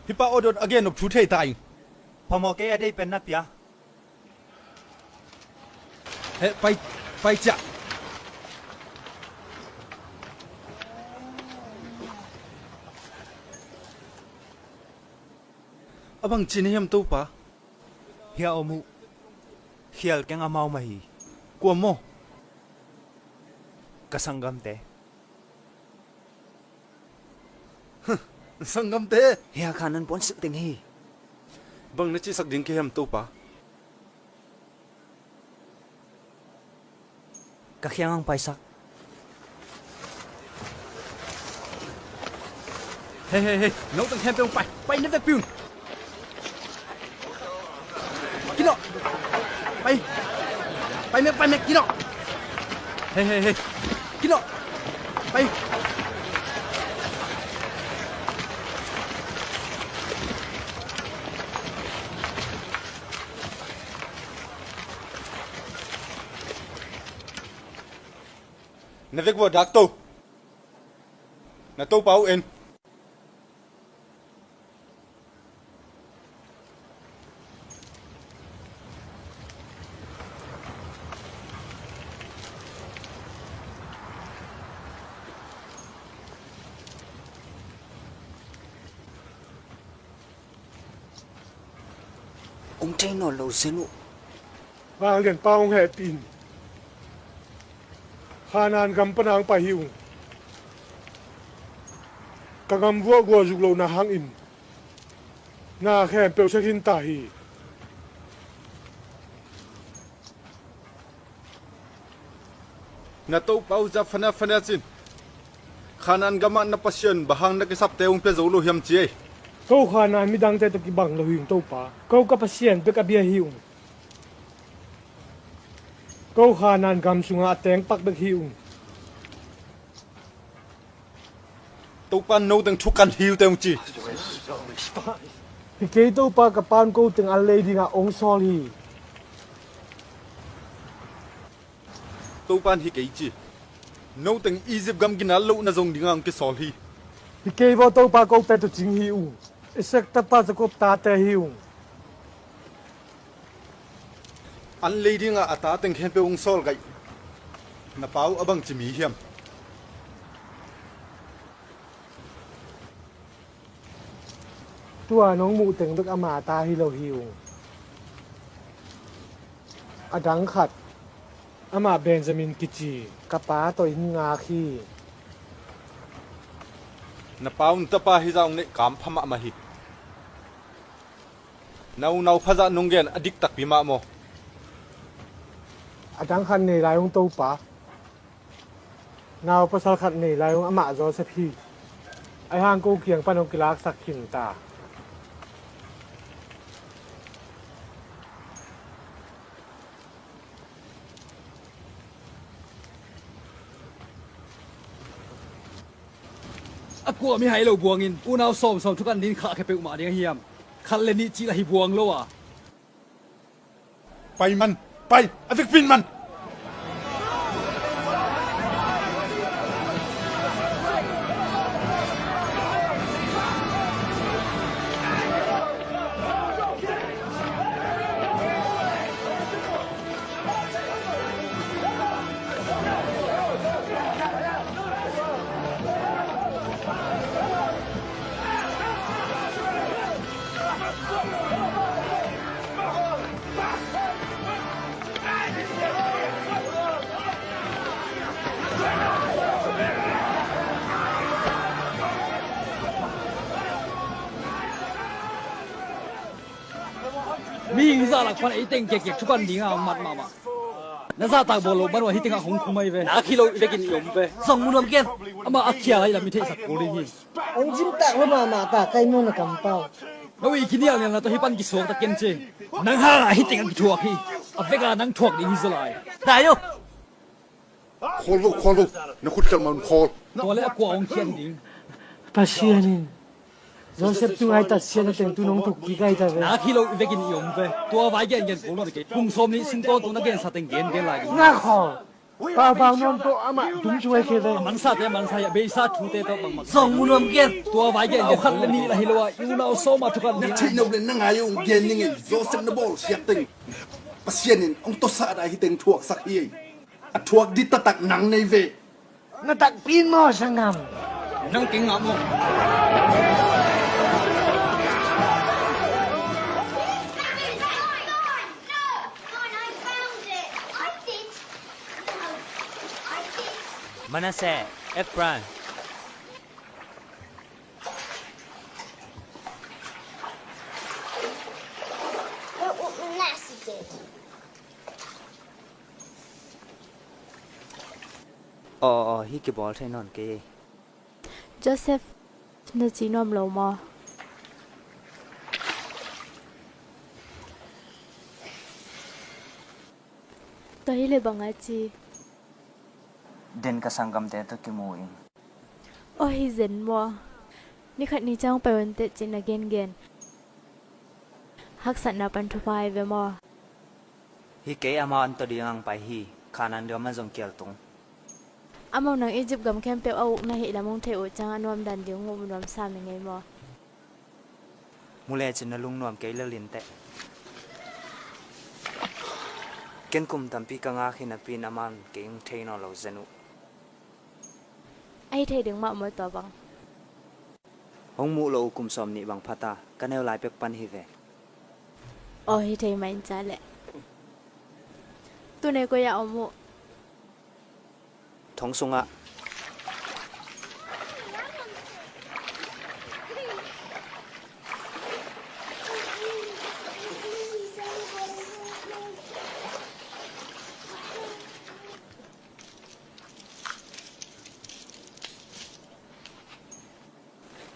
Hih pa aw dot a gen nop thu thei ta ing. Phamawh kei a deih pen na pia. He, pai, pai ciah. A bang ci na hiam, Topa? Hia om uh. Khial keng amau mah hi. Kua maw? Ka sanggamte. Sanggamte. Hia kha nan puan silh ding hi. Bang na cihsak ding ka hiam, Topa? Ka khiang ang paisak. Hei, hei, hei, nautang khempeuh pai, pai na vekpi un. Kinawh. Pai. Pai mek, pai mek, kinawh. Hei, hei, hei. Kinawh. Pai. Na vekpi uh a dak to. Na topa uh en. Kong thei nawn lo zen uh. Vanglianpa hong hehpih in. Khanaan gam pana hong pai hi ung. Ka gam vuah guah zuk lohna hangin na khempeuh sia khin ta hi. Na topa uh zah fana fana cin, Khanaan gamah na Pasian bang hang na kisapte hong pia zo lo hiam ci ei. Ko Khanaan midangte tawh kibang lo hi ung Topa. Ko ka Pasian bek a bia hi ung. Ko Khanaan gam sungah a teng pak bek hi ung. Topa in no teng thukan hi uh teh hong ci. Hi kei Topa, ka Pa in ko teng an lei dingah hong sawl hi. Topa in hi kei ci. No teng Egypt gam gina lohna zong dingah hong kisawl hi. Hi kei vaw Topa, ko pet uh cing hi ung. Isak tapa Jakob tate hi ung. An lei dingah a ta teng khempeuh hong sawl gaih. Na pa uh a bangci mi hiam? Tua nong muh teng bek ama ta hi lo hi ung. A dang khat, amah Benjamin kici ka pa tawh in ngak hi. Na pa un tapa hi zah hong neih kam pha mahmah hi. Na unau phazah nong gen a dik takpi mah maw? A dang khat nei lai ung Topa. Nau pasal khat nei lai ung, amah Joseph hi. Ahi hang ko kiang pan hong kilaksak khin ta. A kua mihai lo buangin unau sawmsawm thukan ding khahkhia peuhmah ding ahi hiam? Khat le nih cih lah hi buang lo a. Pai man, pai, a vekpin man. Mihing zah lak pan ei teng kekek thukan dingah hong mat mahmah. Na zahtak bawl loh man uh a hih tengah hong khum ahi ve. Nak hi lo i vekin i om ve. Zong mu nuam ken. Amah a khial ahi lam i theihsak kul ding hi. Hong zimtak lo mahmah ta, kai maw na kampau? Na ui kinialnialna tawh hih pan kisuakta ken ci. Nang hangah hih tengah kithuak hi. A vekah nang thuak ding hi zaw lai. Dai uh. Khawl vo, khawl vo. Na khut khelh mah un khawl. Tua le a kua hong khian ding? Pasian in Joseph tungai tatsiatna teng tu nong thuk kik ahi ta ve. Nak hi lo i vekin i om ve. Tua vai gengen kul lo kei. Kum sawm nih sung tawntung na gensa teng gengen lai ding. Nga khawl. Pau pau nuam tawh amah dum sung ai khe ve. A mansate a mansa hi, a beisa thute tawh bangmah. Zong mu nuam gen. Tua vai gengen khat le nih lah hi lo a, i unau sawm a thukan ding. Na theih no le na ngai uh gen ning ei, Joseph na bawlsiat teng Pasian in hong tawsah dah hi teng thuaksak hi ei. A thuak ding taktak nang nei ve. Na takpi in maw, sanggam? Nang kei ngah maw? Manasseh, Ephraim. Aw, aw, hih kibawl thei nawn kei. Joseph, na ci nuam lo maw? Tua hi leh bang a ci? Den ka sanggamte tawh kimu ing. Aw, hi zen maw? Ni khat ni ciang pai un teh ci-in a gengen. Haksatna pan thupha hi ve maw? Hi kei, amah an tawh ding ang pai hi. Khanaan gam ah zong kial tung. Amau nang Egypt gam khempeuh a uk na hih lam hong theih uh ciang a nuam dan ding hong uh nuam sam i ngei maw? Mu lecin na lungnuam kei lel in teh. Ken kum tampi ka ngak hi napi in amah in kei hong thei nawn lo zen uh. A hi thei ding mah maw tua bang? Hong muh loh uh kum sawm nih bang pha ta, ka neu lai pek pan hi ve. Aw, hi thei mah in ca leh. Tuni koi ah om uh? Thong sungah.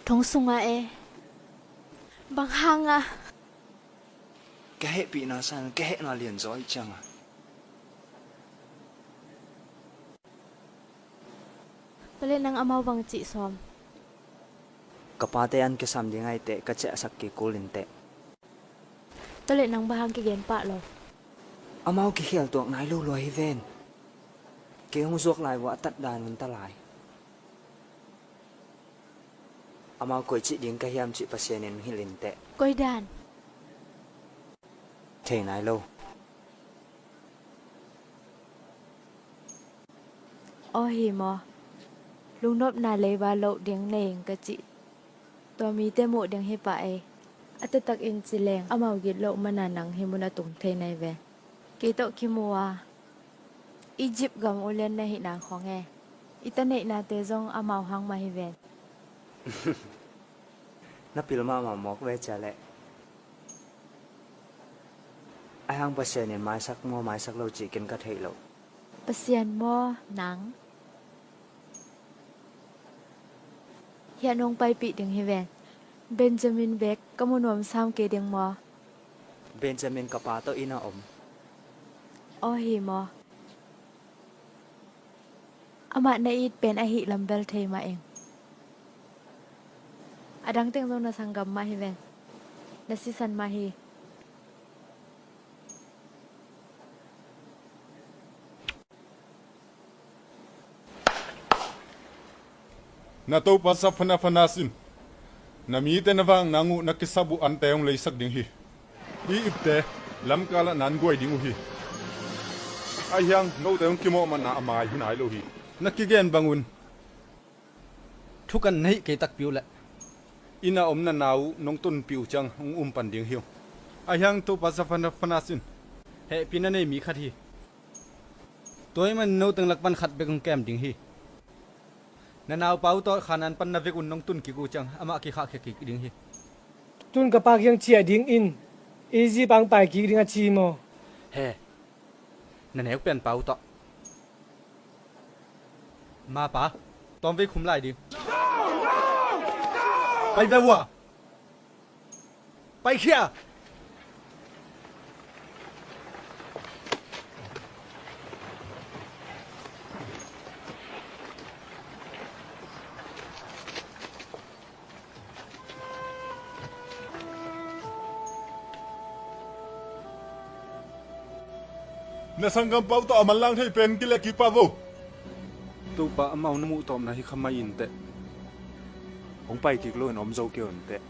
Thong sungah e. Bang hangah? Ka hehpihna sangin ka hehna lianzaw ahih ciangah. Tua leh nang amau bang cih sawm? Ka pate an kisam ding ahih teh ka ciahsak kik kul in teh. Tua leh nang bang hang kigen pah lo? Amau kikhial tuak nai lo lua hi ven. Kei hong zuak lai vua a tat dan un ta lai. Amau koi cih ding ka hiam cih Pasian in hilh in teh. Koi dan? Thei nai lo. Aw hi maw? Lungnopna leiba loh ding nei ing ka cih tua mite muh ding hi pah ei. A taktak in ci leng amau gitloh mana nang hih mun a tung thei nai ve. Kei tawh kimu a Egypt gam ulian na hihna khong e. I ta neihnate zong amau hang mah hi ven. Na pil mahmah mawk ve cia leh. Ahi hang Pasian in maisak maw maisak lo cih ken ka theih loh. Pasian maw nang? Hiah nong paipih ding hi ven. Benjamin bek ka mu nuam sam kei ding maw? Benjamin ka pa tawh inn a om. Aw hi maw? Amah na it pen ahih lam bel thei mah ing. A dang teng zong na sanggam mah hi ven. Na sisan mah hi. Na topa Safana Fanas in na mite na vak nang uh na kisap uh ante hong leisak ding hi. I ipte lamkal ah nan guai ding uh hi. Ahi hang note hong kimawh matna a mai hi nai lo hi. Na kigen bangun thukan na hih kei takpi uh leh inn a om na nau uh nong tunpih uh ciang hong um pan ding hi uh. Ahi hang topa Safana Fanas in hehpihna nei mi khat hi. Tua ahih manin no teng lak pan khat bek hong kem ding hi. Na naupa uh tawh Khanaan pan na vek un nong tun kik uh ciang amah kikhahkhia kik ding hi. Tun ka pa kiang ciah ding in Egypt ah hong pai kik ding a ci maw? He, na neu pen pa uh tawh. Mapa, tawmvei khum lai ding. Pai ve ua. Paikhia. Na sanggampa uh tawh a manlang thei pen kileh kik pah vo. Topa, amau na muh tawpna hi kha mai inteh. Hong pai kik lo in om zo kei unteh.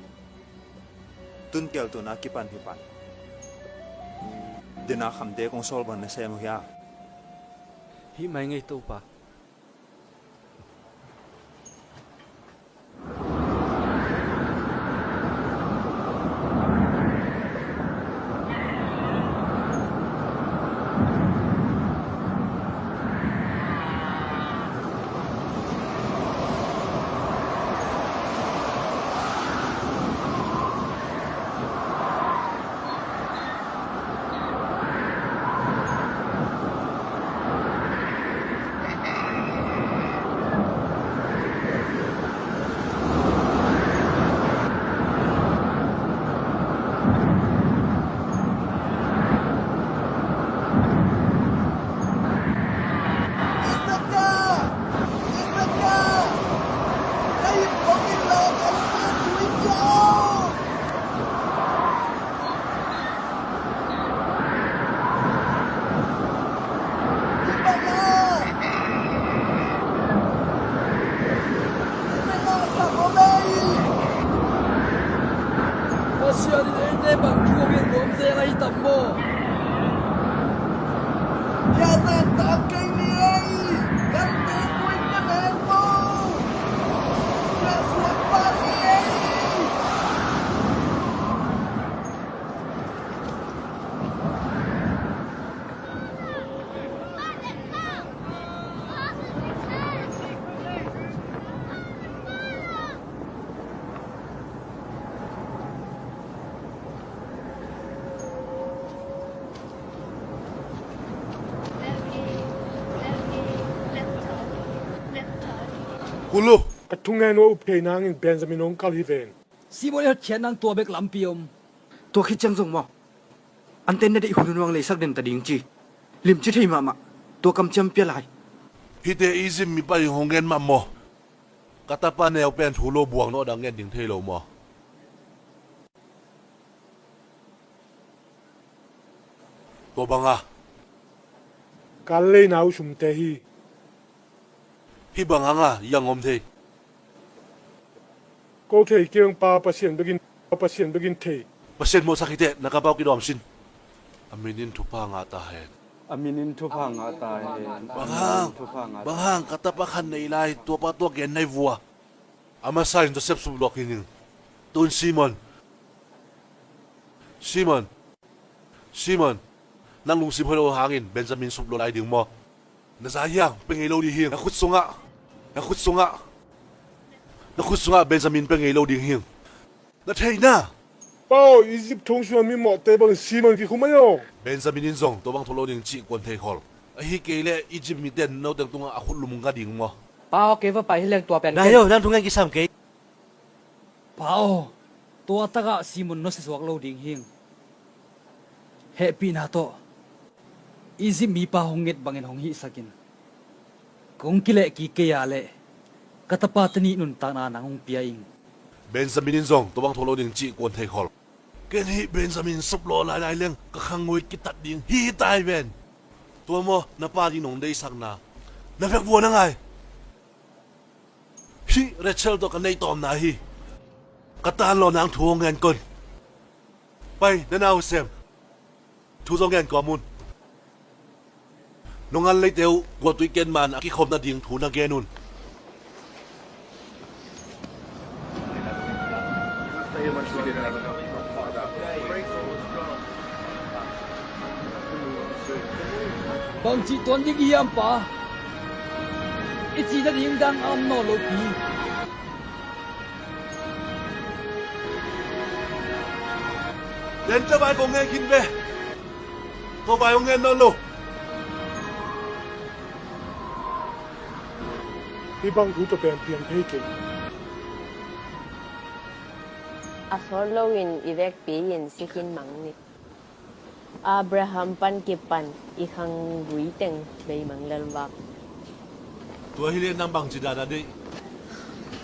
Tun kial tuna kipan hi pan. Dena khamte kong sawl bang na sem uh hia? Hih mai ngei Topa. Pasian in eite bang thu hong gen nuam zel ahi tam maw? Hia zan tam kei ni ei, kan te kuin ka meng maw? Hia suak pa ni ei. Lu. Ka thungen uh a up thei nangin Benjamin hong kal hi ven. Simon i hotkhiat nang tua bek lampi om. Tua khit ciang zong maw, anten na deih hun hun hong leisak den ta ding ci limci thei mahmah. Tua kamciam pia lai. Hihte Egypt mipa in hong gen mah maw? Ka tapa neu pen thu lo buang nawh dang gen ding thei lo maw? Tua banga kal leina uh sumte hi. Hih bang hanga yang om thei. Ko thei keng pa, Pasian bekin, Pasian bekin thei. Pasian mawhsak hiteh, na ka pau kidawm sin. A minin thupha ngah ta hen. A minin thupha ngah ta hen. Bang hang, bang hang ka tapa khan nei lai, tuapa tua gen nai vua. A masa in Joseph suplawk hi ning. Tun Simon. Simon. Simon. Nang lungsim hoih lo hangin Benjamin suplawk lai ding maw? Na za hiang, pia ngei lo ding hing. Na khut sungah, na khut sungah, na khut sungah Benjamin pia ngei lo ding hing. Na theihna. Pa aw, Egypt thong sungah mi mawhte bangin Simon kikhum ahi aw. Benjamin in zong tua bang thu lo ding cih kuan thei khol. Ahi kei leh Egypt mite in note tungah a khut lum nga ding maw? Pa aw, kei va pai hi leng tua pen. Dai aw, nang thungen kisam kei. Pa aw, tua takah Simon nusia suak lo ding hing. Hehpihna tawh Egypt mipa hong nget bangin hong hihsakin. Kong kilehkik kei a leh ka tapate nih nuntakna nang hong pia ing. Benjamin in zong tua bang thu lo ding cih kuan thei khol. Ken hih Benjamin suplawk lailai leng ka khangngui kitat ding hi tai ven. Tua maw na pa ding nong deihsakna? Na vekvua na ngai. Hih Rachel tawh ka neih tawmna hi. Ka tanlawh nang thu hong ngen kon. Pai, na nau sem. Thu zong ngen kawm un. Nong an leite uh guatui ken man a kikhop nading thu na gen un. Bangci tuan ding hiam pa? I cih nading dang a om nawn lo pi. Tua vai kong ngen khin ve. Tua vai hong ngen nawn lo. Hih bang thu tawh pen piang thei kei. A sawt loin i vekpi in si khin mang ni. Abraham pan kipan i khanggui teng beimang lelvak. Tua hileh nang bangci dan a deih?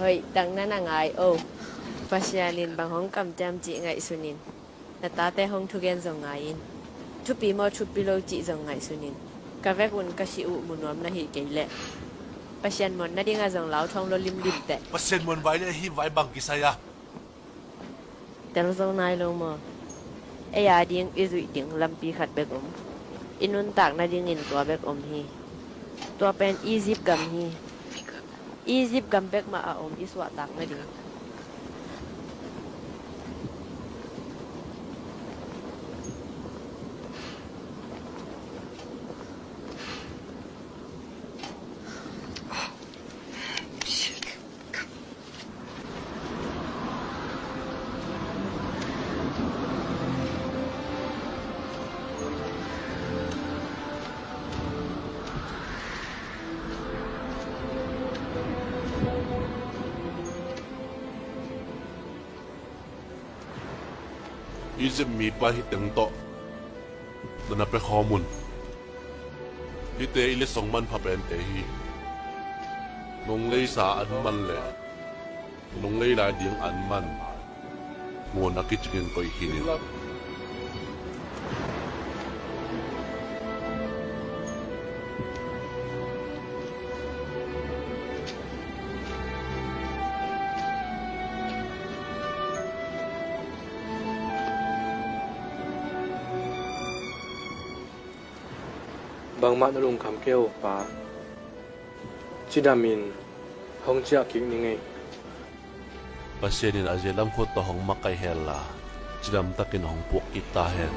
Hoih tak na na ngai o. Pasian in bang hong kamciam cih ngaihsun in. Na tate hong thugen zong ngai in. Thupi maw thupi lo cih zong ngaihsun in. Ka vek un ka si uh mu nuam na hih kei leh Pasian muan nadingah zong lauthawng lo limlim teh. Pasian muan vai le hih vai bang kisai a? Tel zo nai lo maw? Ei a ding i zuih ding lampi khat bek om. I nuntak nadingin tua bek om hi. Tua pen Egypt gam hi. Egypt gam bek mah a om i suahtak nading. Egypt mipa hih teng tawh na na pia khawm un. Hihte i letsong manpha pente hi. Nong leisa an man le nong lei lai ding an man muan a kicingin koih khin in. Bangmah na lungkham kei o pa. Cidamin hong ciah kik ning ei. Pasian in a zia lam khut tawh hong makaih hela, cidamtakin hong puak kik ta hen.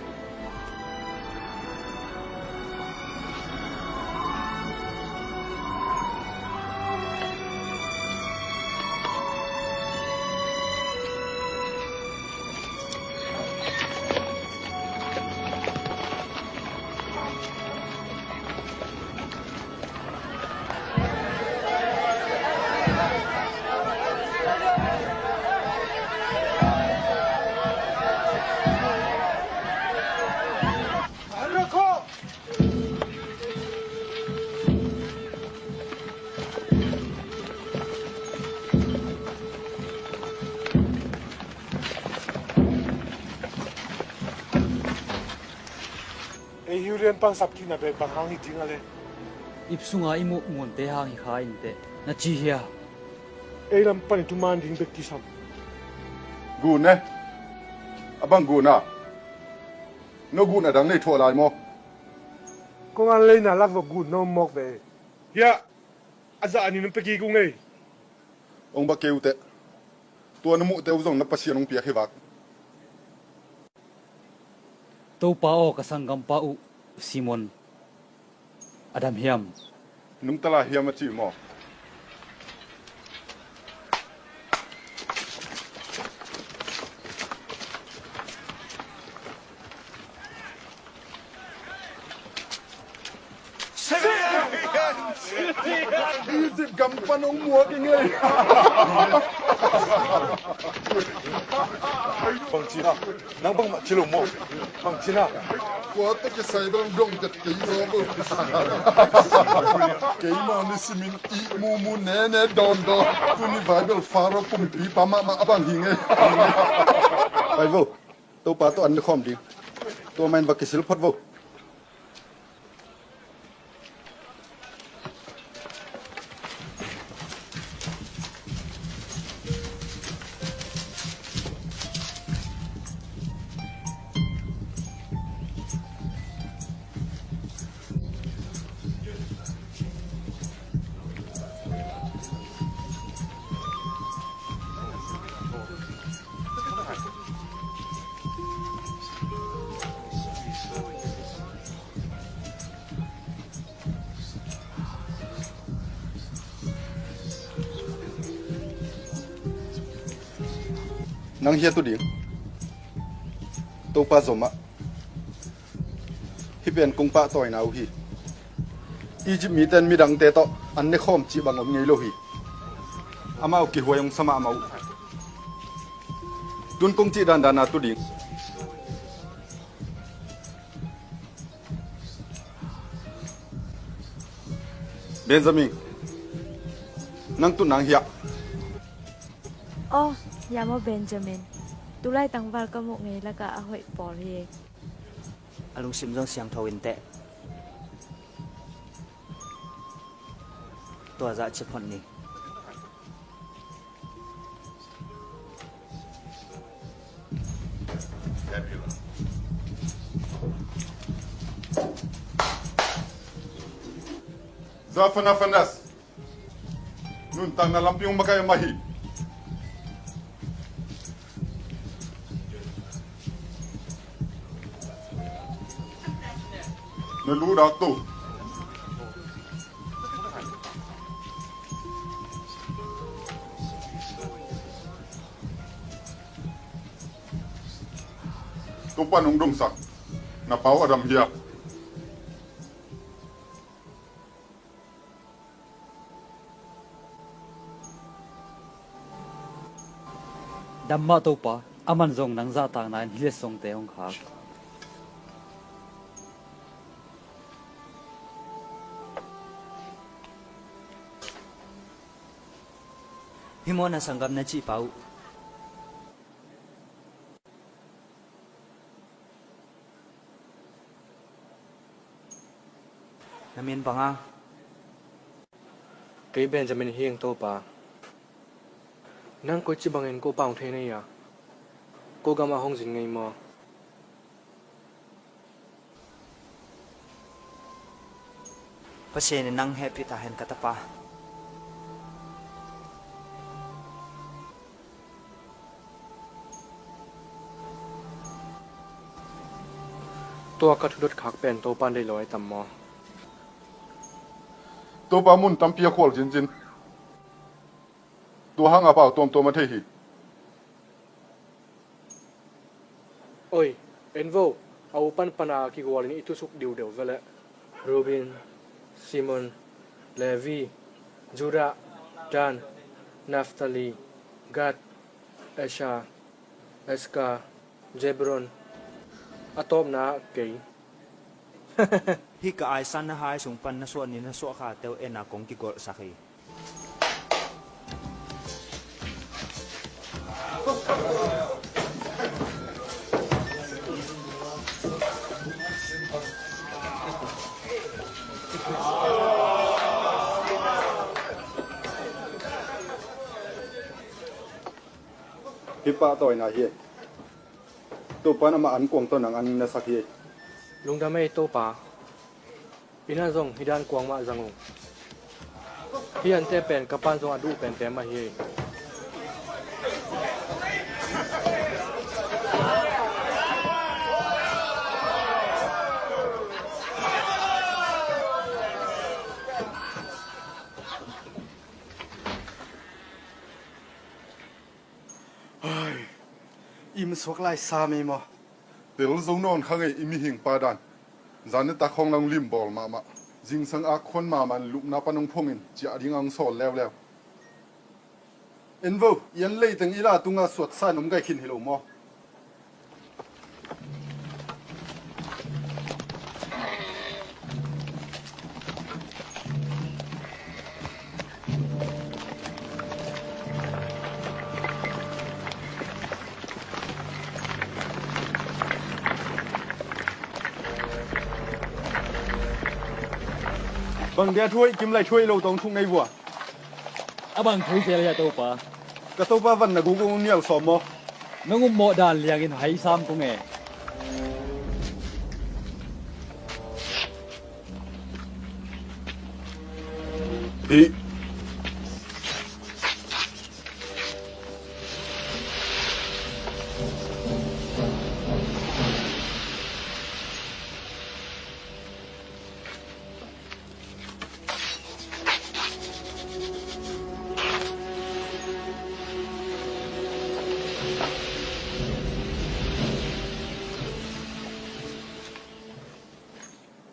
Ei hi uh lian pangsap kihna bek bang hang hi ding a le? Ip sunga i muh ngunte hang hi kha inteh na ci hia? Ei lam pan i thuman ding bek kisam. Gun e. A bang gun a? No gun a dang nei thuah lai maw? Kong an leina lak vok gun no mawk ve. Hiah a zah ni nung pekik ung ei. Ong ba kei uh teh. Tua na muhte uh zong na Pasian ong piak hi vak. Topa aw, ka sanggampa uh Simon a dam hiam? Nungta lai hiam a ci maw? Egypt gam pan ong muak i ngei. Bang cina, nang bangmah ci lo maw? Bang cina. Kua tawh kisai bang dong tet kei zaw bo. Keimah ni simin i mumu nene dawn dawn. Tuni Bible Pharaoh kumpipa mahmah a bang hi ngei. Pai vo. Topa tawh an ne khawm ding. Tua mahin va kisil phot vo. Nang hiat uh ding. Topa zomah. Hih pen kong pahtawina uh hi. Egypt mite in midangte tawh an ne khawm cih bang om ngei lo hi. Amau kihuai hong sa mahmah uh. Tun kong cih dandan a tu ding. Benjamin, nang tun nang hiah. Aw, hiam aw Benjamin. Tulai tangval ka muh ngei lakah a hoih pawl hi. A lungsim zong siangtho inteh. Tua zah ci phot ni. Za fana fanas. Nuntakna lampi hong makaih mah hi. Na lu dak to. Topa nong dongsak na pau a dam hiam? Dam mah Topa, aman zong nang zahtakna in hih letsongte hong khak. Hih maw na sanggam na cihpa uh? Na min bang a? Kei Benjamin hi ing Topa. Nang koici bangin ko pau thei na hia? Ko gamah hong zin ngei maw? Pasian in nang hehpih ta hen ka tapa. Tua ka thudot khak pen Topa in deih lo a hi tam maw? Topa mun tampi a khual zinzin. Tua hang a pau tuamtuam a thei hi. Oi, en vo, a u pan pana kigualin i tusuk diudeu veleh. Reuben, Simeon, Levi, Judah, Dan, Naphtali, Gad, Asher, Issachar, Zebulun, a tawpna ah kei. Hih ka aisan na hai sung pan na suah ni na suah khate uh en a kong kigolhsak hi. Pahtawina hi. Topa in amah ankuang tawh nang an na sak hi. Lungdam ei Topa. Inn ah zong hih dan kuang mah zang ung. Hih ante pen ka pa'n zong a duh penpen mah hi. Ai, i misuak lai sam ei maw? Tel zo nawn kha ngei i mihing pa dan. Zan nitak khawng lang limbawl mahmah. Zingsang a khuan mahmah in lupna pan hong phungin ciah ding a hong sawl leuleu. En vo, i an leiteng i la tungah suatsa in om gai khin hi lo maw? Bang dia thu hoih kim lai, thu hoih lo tawh thuk na hi vua? A bang thu zel hia Topa? Ka topa van na guk ung nial sawm maw? Nang um mawh dan liangin hai sam kong e. Hih.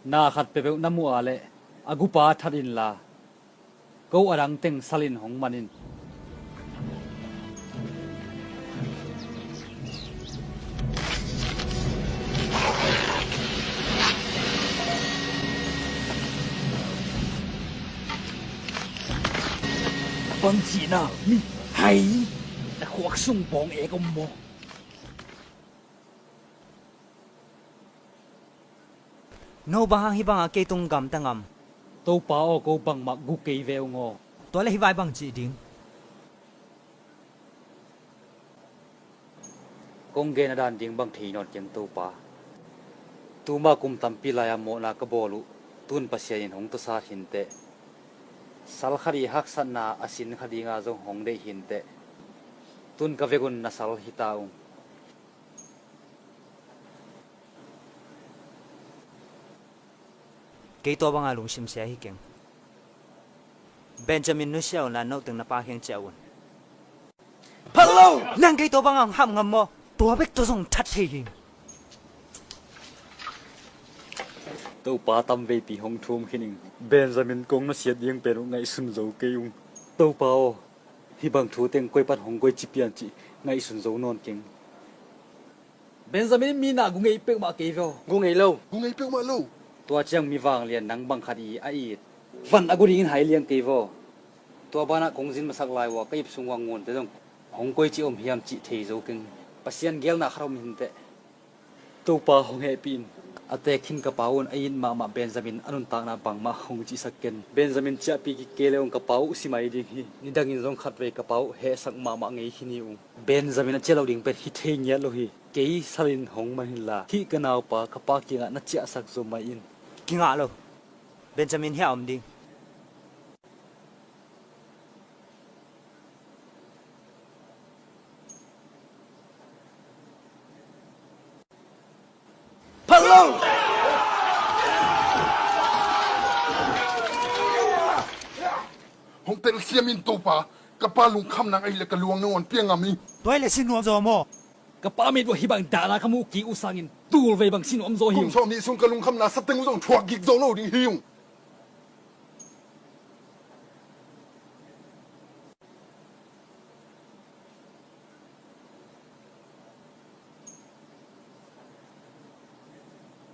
Na khat peuhpeuh na muh a leh a gupa that inla, ko a dang teng sal in hong man in. Bang cihna mi hai, na khuak sung bawng ek om maw? No bang hang hih bangah kei tung gamta ngam? Topa aw, ko bangmah gu kei ve ung aw. Tua leh hih vai bang cih ding? Kong gen a dan ding bang thei nawn keng Topa. Tuma kum tampi lai-a mawhna ka bawl uh tun Pasian in hong tawsat hinteh. Sal khat i haksatna a sin kha dinga zong hong deih hinteh. Tun ka vek un na sal hita ung. Kei tua banga lungsim sia hi keng. Benjamin nusia unla, note teng na pa kiang ciah un. Phat lo! Nang kei tua banga hong hap ngam maw? Tua bek tua zong that thei hi. Topa tamveipi hong thum khin ing. Benjamin kong nusiat ding pen uh ngaihsun zo kei ung. Topa aw, hih bang thu teng koi pan hong koici pian cih ngaihsun zo nawn keng. Benjamin in mi na gu ngei peuhmah kei ve aw. Gu ngei lo. Gu ngei peuhmah lo. Tua ciang mi vanglian nang bang khat i a it. Van a gu dingin hai liang kei ve aw. Tua banah kong zin masak lai uh a ka ip sung uh a ngunte zong hong koici om hiam cih thei zo keng. Pasian geelna khat om hinteh. Topa hong hehpih in. A teek khin ka pa un a it mahmah Benjamin a nuntakna bangmah hong cihsak ken. Benjamin ciahpih kik kei le ung ka pa uh si mai ding hi. Nidangin zong khatvei ka pa uh hehsak mahmah ngei khin hi ung. Benjamin a ciah loh ding pen hi thei ngiat lo hi. Kei salin hong man hinla, hih ka naupa ka pa kiangah na ciahsak zo mah in. Kingah lo. Benjamin hiah om ding. Phat lo! Hong telsiam in Topa, ka pa lungkham nang ahih leh ka luang nong hon piak ngam hi. Tua hi leh si nuam zaw maw? Ka pa mit uh hih bang dahna ka muh kik uh sangin tul vei bang si nuam zaw hi. Kum sawm nih sung ka lungkhamna sateng uh zong thuak gik zo lo ding hi ung.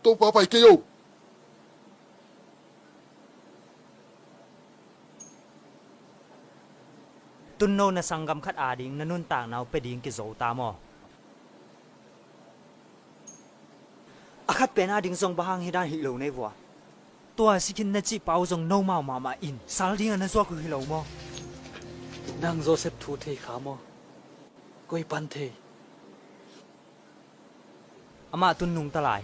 Topa pai kei o. Tun no na sanggam khat ading na nuntakna uh pia ding kizo ta maw? A khat pen ading zong bang hang hih dan hih lo nei vua? Tua si khin na cihpa uh zong nomau mahmah in sal dingah na zuak uh hi lo maw? Nang Joseph thu thei kha maw? Koi pan thei. Amah tun nungta lai.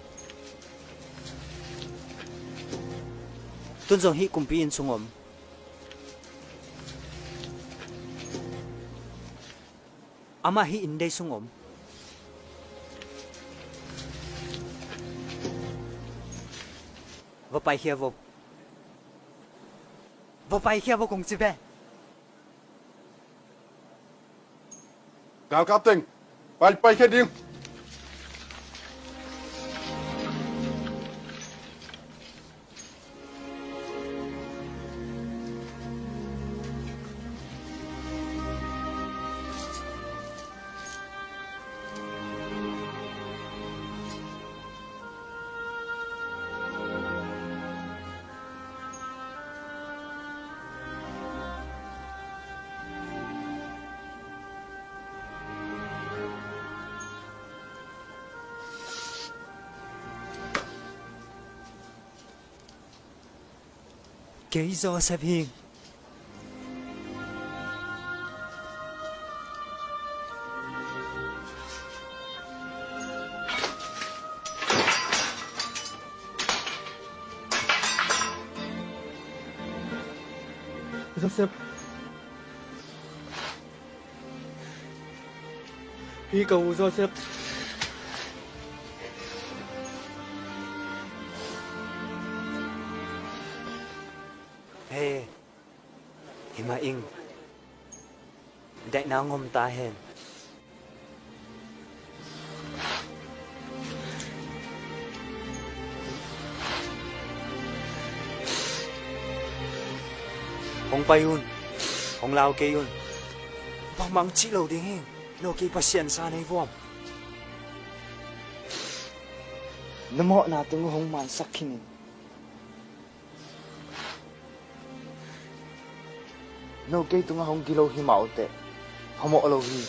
Tun zong hih kumpi inn sung om. Amah hih inn dei sung om. Va paikhia vo. Va paikhia vo kong ci ve. Galkap teng, pai, paikhia ding. Kei Joseph hi. Joseph. Hi ka u Joseph. He, hi mah ing. Daihna ngom ta hen. Hong pai un, hong lau kei un. Bangmah cih lo ding hi. No kei Pasian sa nei vuam. Na mawhna tung uh hong mansak khin in. No kei tungah hong gilo hi mah uh teh phamawh lo hi.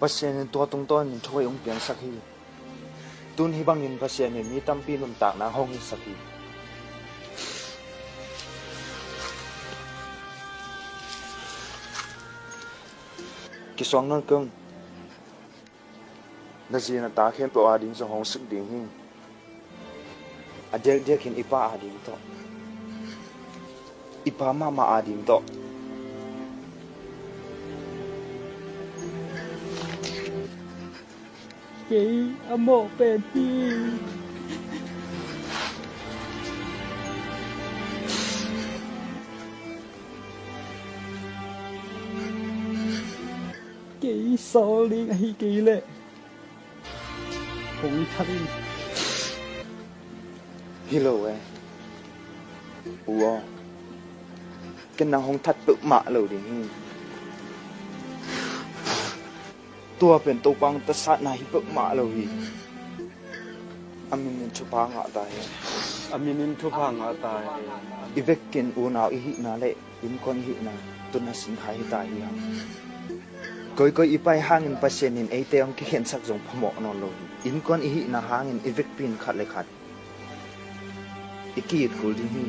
Pasian in tua tungtawnin thu hoih hong piangsak hi. Tun hih bangin Pasian in mi tampi nuntakna hong hisak hi. Kisuang nawn keng. Na zi na ta khempeuh ading zong hong sik ding hi. A diakdiakin i pa ading tawh, i pa mahmah ading tawh. Kei a mawh pen hi. Kei sawl ding ahi kei leh hong that in. Hi lo e. U aw, ken nang hong that peuhmah lo ding hi. Tua pen Topa hong tatsakna hi peuhmah lo hi. A min in thupha ngah ta hen. A min in thupha ngah ta hen. I vekin unau i hihna le innkuan i hihna tun a singkhai hi ta hi hang. Koikoi i pai hangin Pasian in eite hong kikhensak zong phamawh nawn lo hi. Innkuan i hihna hangin i vekpi in khat le khat i ki-it kul ding hi.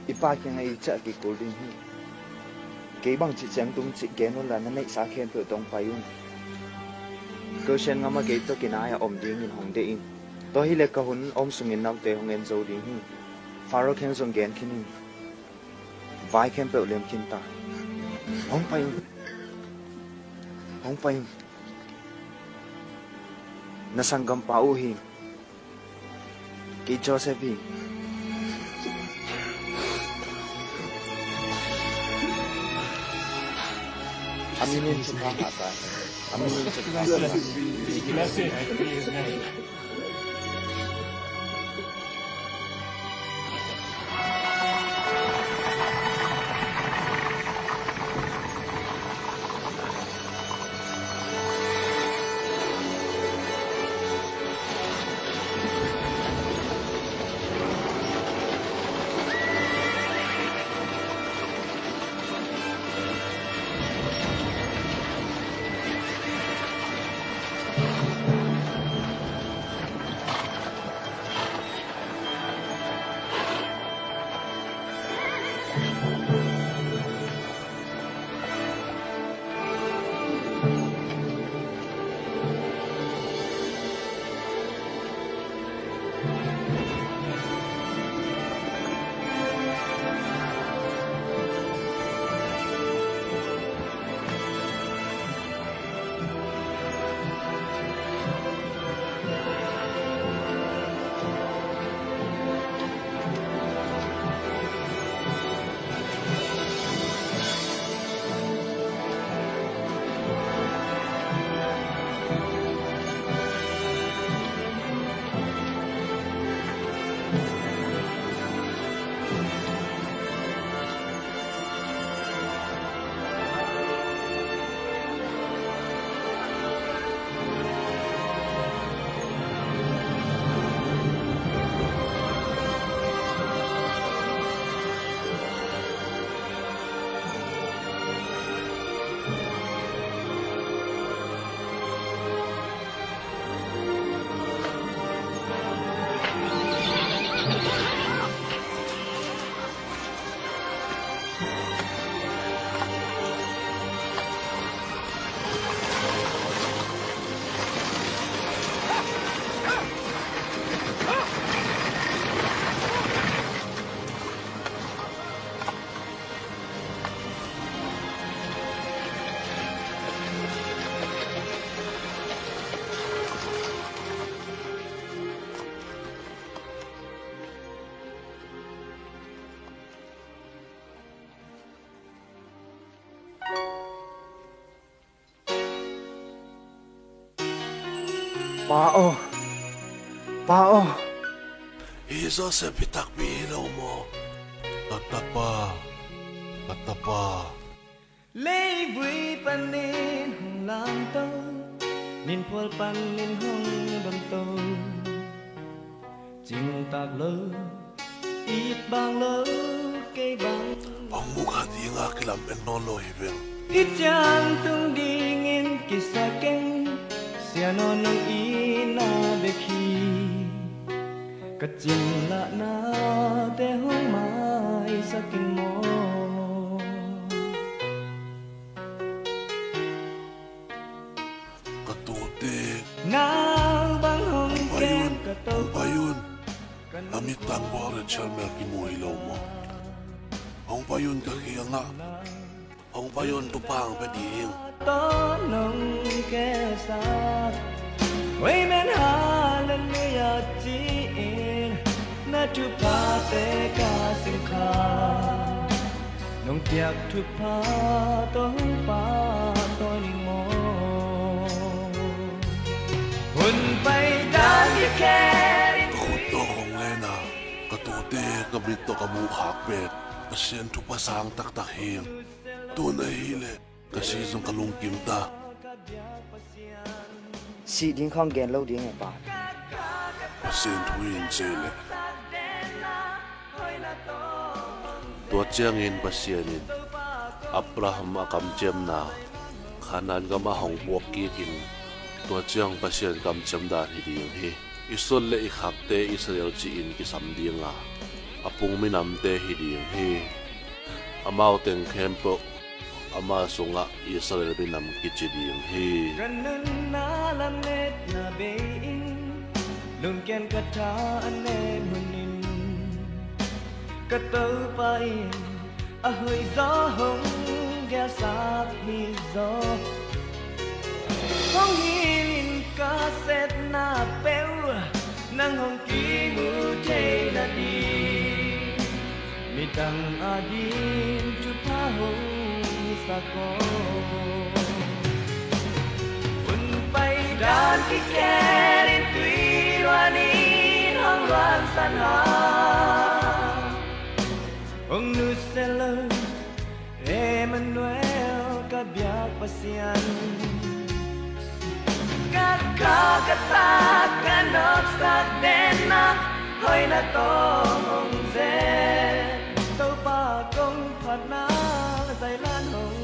I pa kiangah i ciah kik kul ding hi. Kei bangci ciang tung cih gen unla na neihsa khempeuh tawh hong pai un. Goshen gamah kei tawh kinai-ah om dingin hong deih in. Tua hileh ka hun om sungin note hong en zo ding hi. Faro kiang zong gen khin in. Vai khempeuh liam khin ta. Hong pai un. Hong pai un. Na sanggampa uh hi. Kei Joseph hi. A min in thupha ngah ta. A min in thupha ngah ta. Blessed be his name. Pa aw, Pa aw. Hi Joseph hi takpi hi lo maw? Ka tapa, ka tapa. Leivui panin hong lamto, ninphual panin hong damto. Cingtak lo, it bang lo, kei bang. Hong mukha dinga kilamen nawn lo hi veng. Hih ciang tung dingin kisa keng, sia nawn nong itna bek hi. Ka cimlahnate hong maisak in maw. Ka tute. Nang bang hong kem ka to. Hong pai un. A mittang buak Rachel Mel kimu hi lo maw? Hong pai un ka kiangah. Hong pai un, thupha hong pia ding. Tawh nong kesa. Amen, halleluiah ci-in na thuphate ka sing kha. Nong piak thupha tawh hong pahtawi ning maw. Hun pai dan hi kei. Ka khut tawh hong len a, ka tute ka mit tawh ka muh khak pen Pasian thupha sang taktak hi. Tun ahih leh ka si zong ka lungkim ta. Sih ding khawng gen lo ding e, Pa. Pasian thu in ci leh. Tua ciangin Pasian in Abraham a kamciamna Kanaan gamah hong puak kikin, tua ciang Pasian kamciam dan hi ding hi. I suan le i khakte Israel ci-in kisam dinga, a pung minamte hi ding hi. Amau teng khempeuh ama sungah Israel minam kici ding hi. Ka nunna lametna bei-in, lungkian ka tha a nem hunin, ka Topa in a hoih zaw hong gelsak hi zaw. Hong hilhin ka sepna peuh nang hong kimu theina ding, midang ading thupha hong hisak aw. Hun pai dan kikel in tui luanin hong luansan ha. Hong nusia lo Emmanuel ka biak Pasian. Ka kha ka tak ka nopsak denna hoihna tawh hong zen. Topa kong phatna zailan hong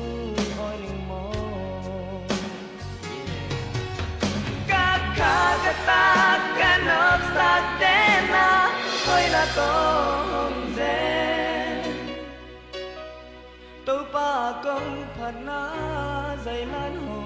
awi ning maw. Ka kha ka tak ka nopsak denna hoihna tawh hong zen. Topa kong phatna zailan hong